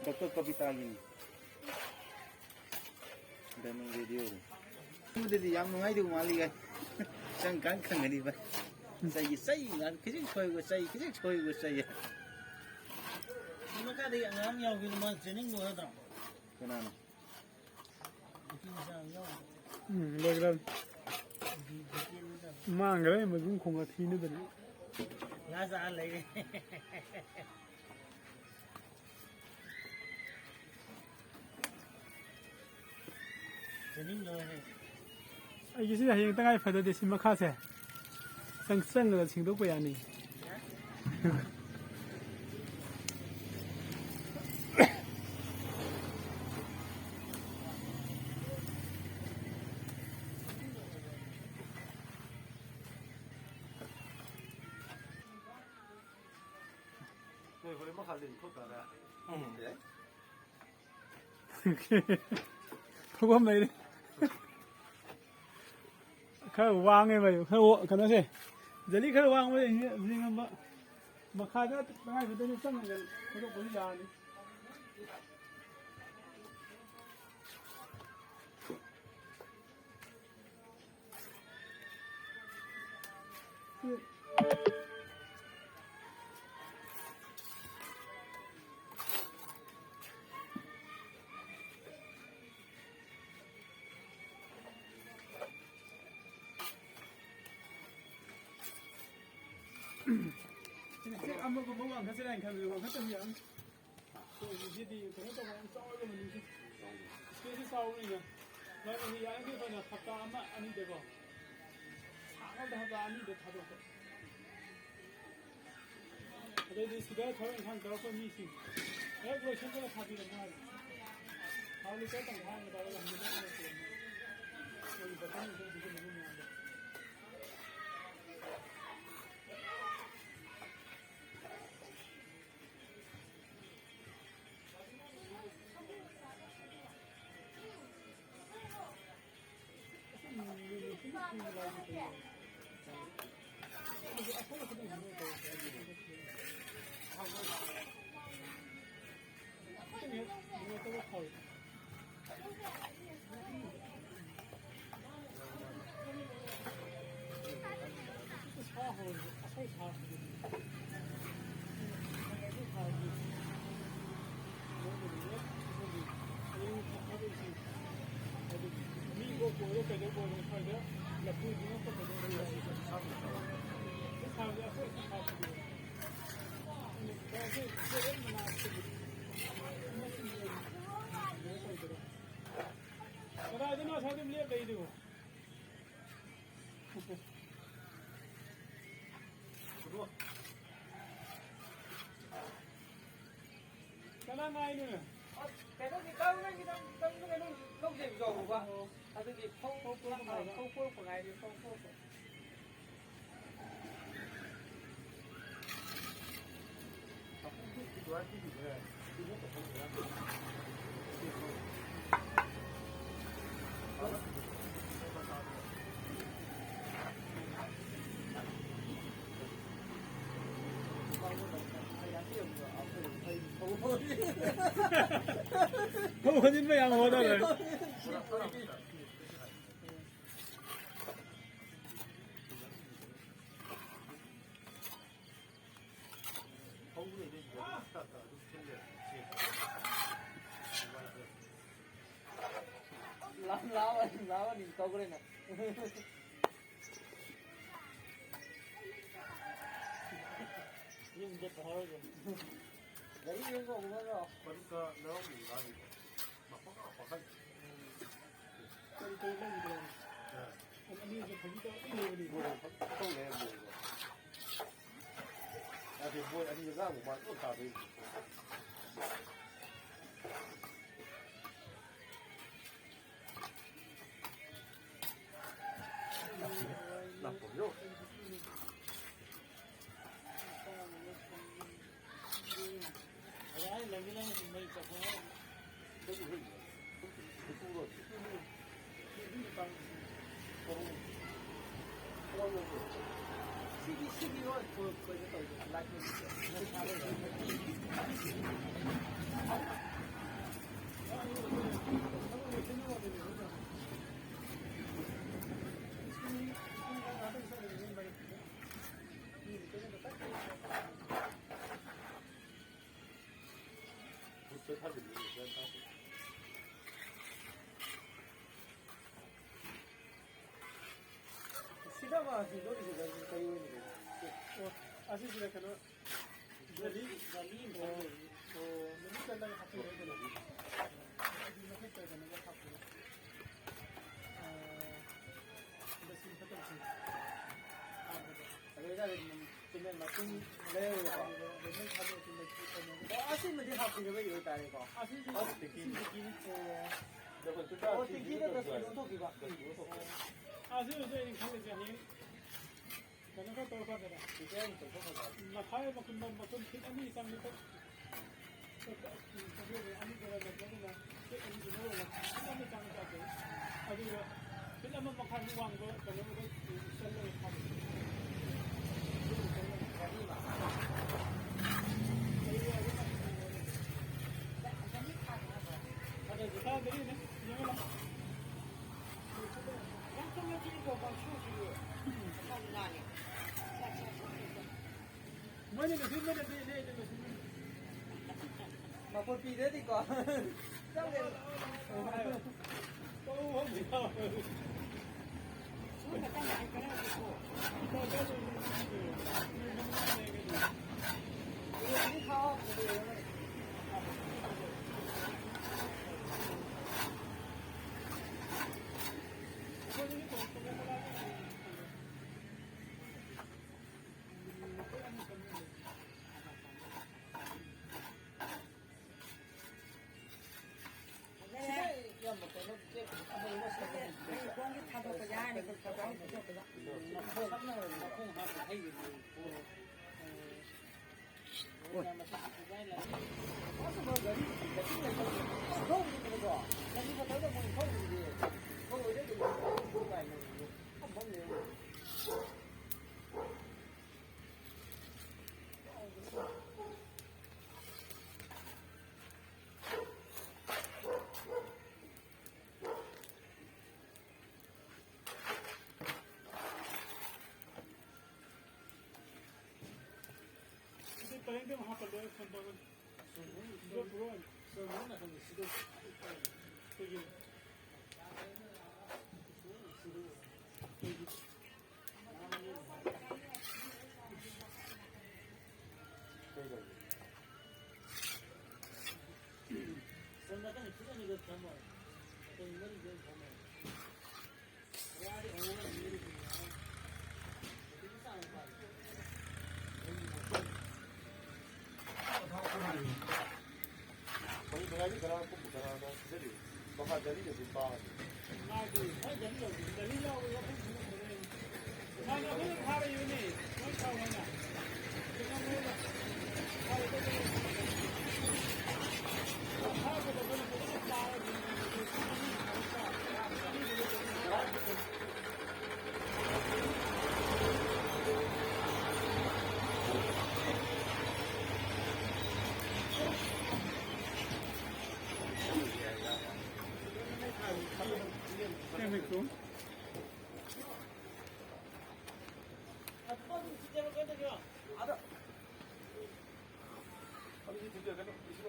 ꯗꯣꯛꯇꯔ ꯀꯕꯤꯇꯥꯒꯤꯅꯤ꯫ ꯗꯥꯏꯃꯟ ꯔꯦꯗꯤꯑꯣꯗꯣ꯫ ꯑꯗꯨꯗꯤ ꯌꯥꯝ ꯅꯨꯡꯉꯥꯏꯗꯧ ꯃꯥꯜꯂꯤ, ꯚꯥꯏ꯫ ꯆꯪꯀꯥꯟ ꯈꯪꯒꯅꯤ, ꯚꯥꯏ꯫ ꯆꯩꯒꯤ ꯆꯩ ꯉꯥꯛ, ꯈꯤꯖꯤꯛ ꯁꯣꯏꯕ ꯆꯩ, ꯈꯤꯖꯤꯛ ꯁꯣꯏꯕ ꯆꯩ꯫ ꯁꯤ ꯃꯈꯥꯗꯒꯤ ꯑꯉꯥꯡ ꯌꯥꯎꯕꯤꯗꯣ, ꯃꯥ ꯇ꯭ꯔꯦꯅꯤꯡ ꯂꯣꯏꯔꯗ꯭ꯔꯣ? ꯀꯅꯥꯅꯣ? ꯅꯨꯄꯤ ꯃꯆꯥ ꯑꯃ ꯌꯥꯎꯕꯗꯣ꯫ ꯎꯝ, ꯂꯣꯏꯒ꯭ꯔꯕꯅꯤ꯫ ꯗꯤ-, ꯗꯤꯇꯦꯜ ꯅꯠꯇꯕ꯫ ꯃꯥꯡꯒ꯭ꯔꯦ, ꯃꯗꯨꯝ ꯈꯣꯡꯒ ꯊꯤꯅꯗꯅ꯫ ꯂꯥꯁ ꯑꯥ ꯂꯩꯔꯦ꯫ ꯇ꯭ꯔꯦꯅꯤꯡ ꯂꯣꯏꯔꯦ꯫ ꯑꯩꯒꯤꯁꯤ ꯍꯌꯦꯡ ꯇꯉꯥꯏ ꯐꯗꯗꯤ ꯁꯤ ꯃꯈꯥꯁꯦ ꯆꯪ-, ꯆꯪꯉꯒ ꯁꯦꯡꯗꯣꯛꯄ ꯌꯥꯅꯤ꯫ ꯅꯣꯏ ꯍꯣꯔꯦꯟ ꯃꯈꯥ ꯂꯤꯟ ꯊꯣꯛ ꯇꯥꯔꯦ꯫ ꯎꯝ꯫ ꯌꯥꯏ꯫ ꯊꯣꯛꯐꯝ ꯂꯩꯔꯦ꯫ ꯈꯔ ꯋꯥꯡꯉꯦꯕ, ꯈꯔ ꯋꯥ-, ꯀꯩꯅꯣꯁꯦ, ꯖꯂꯤ ꯈꯔ ꯋꯥꯡꯕꯁꯦ ꯂꯦꯡꯉꯝꯕ꯫ ꯃꯈꯥꯗ ꯇꯉꯥꯏ ꯐꯗꯅ ꯆꯪꯉꯒ ꯊꯣꯛꯂꯛꯄꯁꯨ ꯌꯥꯔꯅꯤ꯫ ꯑꯃꯒꯨꯝꯕ ꯋꯥꯡꯈꯠꯁꯤꯔꯥ ꯍꯥꯏꯅ ꯈꯟꯕꯅꯦ, ꯋꯥꯡꯈꯠꯇꯕ ꯌꯥꯝ꯫ ꯑꯩꯈꯣꯏ ꯍꯧꯖꯤꯛꯁꯤꯗꯤ ꯀꯩꯅꯣ ꯇꯧꯕ ꯌꯥꯝ ꯆꯥꯎꯔꯕꯅꯤ꯫ ꯏꯁꯄꯦꯁꯁꯤ ꯆꯥꯎꯕꯅꯤꯅ꯫ ꯃꯔꯝꯗꯤ ꯌꯥꯔꯤꯈꯩ ꯑꯩꯈꯣꯏꯅ ꯍꯞꯇꯥ ꯑꯃ ꯑꯅꯤꯗꯀꯣ, ꯁꯥꯡꯉꯕꯗ ꯍꯞꯇꯥ ꯑꯅꯤꯗ ꯊꯥꯗꯣꯛꯄ꯫ ꯑꯗꯩꯗꯤ ꯁꯤꯗ ꯊꯕꯛ ꯏꯪꯈꯥꯡ ꯇꯧꯔꯛꯄ ꯃꯤꯁꯤꯡ ꯍꯦꯛ ꯂꯣꯏꯁꯤꯟꯕꯒ ꯊꯥꯕꯤꯔꯝꯃꯣ ꯍꯥꯏꯕ꯫ ꯊꯥꯎ ꯂꯤꯇꯔ ꯇꯪꯈꯥꯏ ꯑꯃ ꯇꯧꯔꯒ ꯍꯟꯖꯤꯜꯂꯛꯄ ꯅꯠꯇꯦ꯫ ꯃꯣꯏꯒꯤ ꯕꯣꯇꯜ ꯅꯨꯡꯇꯜ ꯄꯤꯁꯤꯜꯂꯕ ꯃꯌꯥꯝꯗꯣ꯫ ꯀꯗꯥꯏꯗꯅꯣ ꯑꯁ꯭ꯋꯥꯏꯗ ꯂꯦꯞ ꯂꯩꯗꯨꯕꯨ? ꯀꯅꯥ ꯉꯥꯏꯅꯣꯅꯦ? ꯀꯩꯅꯣꯒꯤ ꯇꯧꯔꯦ, ꯈꯤꯇꯪ, ꯈꯤꯇꯪ ꯀꯩꯅꯣ ꯂꯧꯖꯩꯕ ꯌꯥꯎꯕ꯫ ꯑꯣ꯫ ꯑꯗꯨꯒꯤ ꯐꯧ, ꯐꯧ ꯄꯨꯔꯛꯄ ꯉꯥꯏꯕ꯫ ꯐꯧ ꯄꯨꯔꯛꯄ ꯉꯥꯏꯔꯤ, ꯐꯧ ꯄꯨꯔꯛꯄ꯫ ꯐꯧ ꯍꯣꯟꯖꯤꯟꯕ ꯌꯥꯝ ꯍꯣꯠꯅꯔꯦ꯫ ꯂꯥꯎ, ꯂꯥꯎ, ꯂꯥꯎ, ꯀꯧꯈ꯭ꯔꯦꯅ꯫ ꯌꯨꯝꯗ ꯇꯧꯍꯧꯔꯒꯦ꯫ ꯒꯥꯔꯤ ꯌꯦꯡ ꯀꯧꯕꯒ꯫ ꯄꯔꯤꯈꯥ ꯂꯧꯔꯝꯃꯤꯕ ꯍꯥꯏꯁꯦ꯫ ꯃꯄꯥ ꯄꯥꯈꯠ꯫ ꯀꯔꯤ ꯀꯔꯤ ꯂꯩꯒꯦ? ꯑ꯫ ꯑꯅꯤꯁꯦ ꯐꯖꯅ ꯇꯧꯔ ꯂꯩꯕꯅꯤ꯫ ꯃꯣꯏ ꯐꯖꯅ ꯇꯧ ꯂꯩꯔꯝꯃꯦꯕ꯫ ꯌꯥꯗꯦ, ꯃꯣꯏ ꯑꯅꯤ ꯑꯉꯥꯡ ꯃꯃꯥ ꯂꯣꯏ ꯇꯥꯗꯣꯏꯅꯤ꯫ ꯂꯥꯛꯄ ꯌꯣ꯫ ꯑꯥ, ꯁꯤ ꯂꯧꯔꯤꯁꯦ ꯀꯔꯤ, ꯀꯔꯤ ꯑꯣꯏꯅ ꯂꯩꯒꯦ? ꯑꯣ, ꯑꯁꯤꯁꯤꯅ ꯀꯩꯅꯣ, ꯖꯂꯤ, ꯖꯂꯤ ꯑꯃ ꯑꯣ, ꯂꯩ꯫ ꯑꯣ, ꯖꯂꯤ ꯆꯠꯂꯒ ꯍꯥꯞꯄꯤꯔꯣ ꯀꯩꯅꯣ? ꯑꯗꯨ ꯃꯊꯛꯇ ꯀꯩꯅꯣꯒ ꯍꯥꯞꯄꯤꯔꯣ꯫ ꯑꯥ, ꯗꯁꯕꯤꯟ ꯐꯠꯇꯕꯁꯤꯡ ꯍꯥꯞꯄꯗꯣ꯫ ꯑꯗꯨ ꯑꯣꯏꯇꯥꯔꯗꯤ ꯑꯗꯨꯝ ꯆꯤꯡꯃꯦꯟ ꯃꯇꯨꯝ ꯂꯩꯔꯔꯣꯏꯀꯣ? ꯑꯗꯨꯗ ꯂꯣꯏ ꯊꯥꯗꯣꯛꯑ ꯆꯤꯡꯃꯦꯟ ꯀꯩꯅꯣꯒ꯫ ꯑꯣ, ꯑꯁꯤꯃꯗꯤ ꯍꯥꯞꯄꯤꯅꯕꯒꯤ ꯑꯣꯏꯇꯥꯔꯦꯀꯣ? ꯑꯁꯤꯁꯨ ꯑꯣ, ꯏꯁꯤꯡ ꯇꯦꯡꯀꯤꯅꯤ꯫ ꯑꯣ꯫ ꯑꯣ, ꯇꯦꯡꯀꯤꯗ ꯗꯁꯕꯤꯟ ꯑꯣꯟꯊꯣꯛꯈꯤꯕ? ꯑꯁꯤꯁꯨ ꯑꯩꯅ ꯈꯜꯂꯤꯁꯦ ꯍꯌꯦꯡ ꯀꯩꯅꯣ ꯈꯔ ꯇꯧꯔꯀꯥꯟꯗꯅꯦ꯫ ꯃꯈꯥꯏ ꯃꯈꯨꯟ, ꯃꯈꯨꯟ ꯐꯤꯠ ꯑꯅꯤ ꯆꯪꯕ ꯈꯛ-, ꯑꯅꯤ ꯈꯔ ꯂꯩꯕꯅꯤꯅ ꯐꯤꯠ ꯑꯅꯤꯗꯨ ꯂꯧꯔꯒ ꯐꯤꯠ ꯑꯃ ꯆꯪꯕ ꯇꯥꯛꯄꯤꯌꯨ꯫ ꯑꯗꯨꯒ ꯐꯤꯠ ꯑꯃ ꯃꯈꯥꯏꯃꯨꯛ ꯋꯥꯡꯕ ꯀꯩꯅꯣꯗ ꯆꯜꯂꯒ ꯊꯥꯕꯤꯌꯨ꯫ ꯑꯗꯨ ꯊꯥꯗꯔꯤꯅꯦ, ꯌꯦꯡꯉꯣ ꯂꯥꯎ꯫ ꯃꯣꯏꯅ ꯂꯣꯏꯁꯤꯟꯕꯅꯗꯤ ꯏꯅꯦ, ꯑꯩꯅ ꯂꯣꯏꯁꯤꯟꯕꯅꯤ꯫ ꯃꯈꯣꯏ ꯄꯤꯗ꯭ꯔꯗꯤꯀꯣ꯫ ꯆꯠꯂꯦ꯫ ꯇꯧ ꯍꯧꯖꯤꯛ ꯌꯥꯎꯔꯦ꯫ ꯈꯣꯡꯁꯦ ꯊꯥꯗꯣꯛꯄ ꯌꯥꯔꯅꯤ, ꯈꯨꯠ ꯊꯥꯗꯣꯛꯑꯒ ꯄꯨꯊꯣꯛꯄꯗ꯫ ꯃꯈꯣꯡ ꯍꯥꯞꯄ ꯍꯩꯒꯅꯤ꯫ ꯁꯤ ꯄꯔꯦꯡꯗ ꯑꯃ ꯍꯥꯞꯄꯜꯂꯣ, ꯑꯩ ꯐꯣꯟ ꯇꯧꯔꯒꯦ꯫ ꯁꯤꯗ ꯄꯨꯔꯛꯑꯣ꯫ ꯁꯤꯗ ꯄꯨꯔꯛꯑꯣ꯫ ꯀꯩꯒꯤ? ꯀꯩꯒꯤ? ꯑꯗꯨꯗꯤ ꯊꯤꯟꯖꯔꯒ ꯀꯩꯅꯣ, ꯏꯁꯤꯡ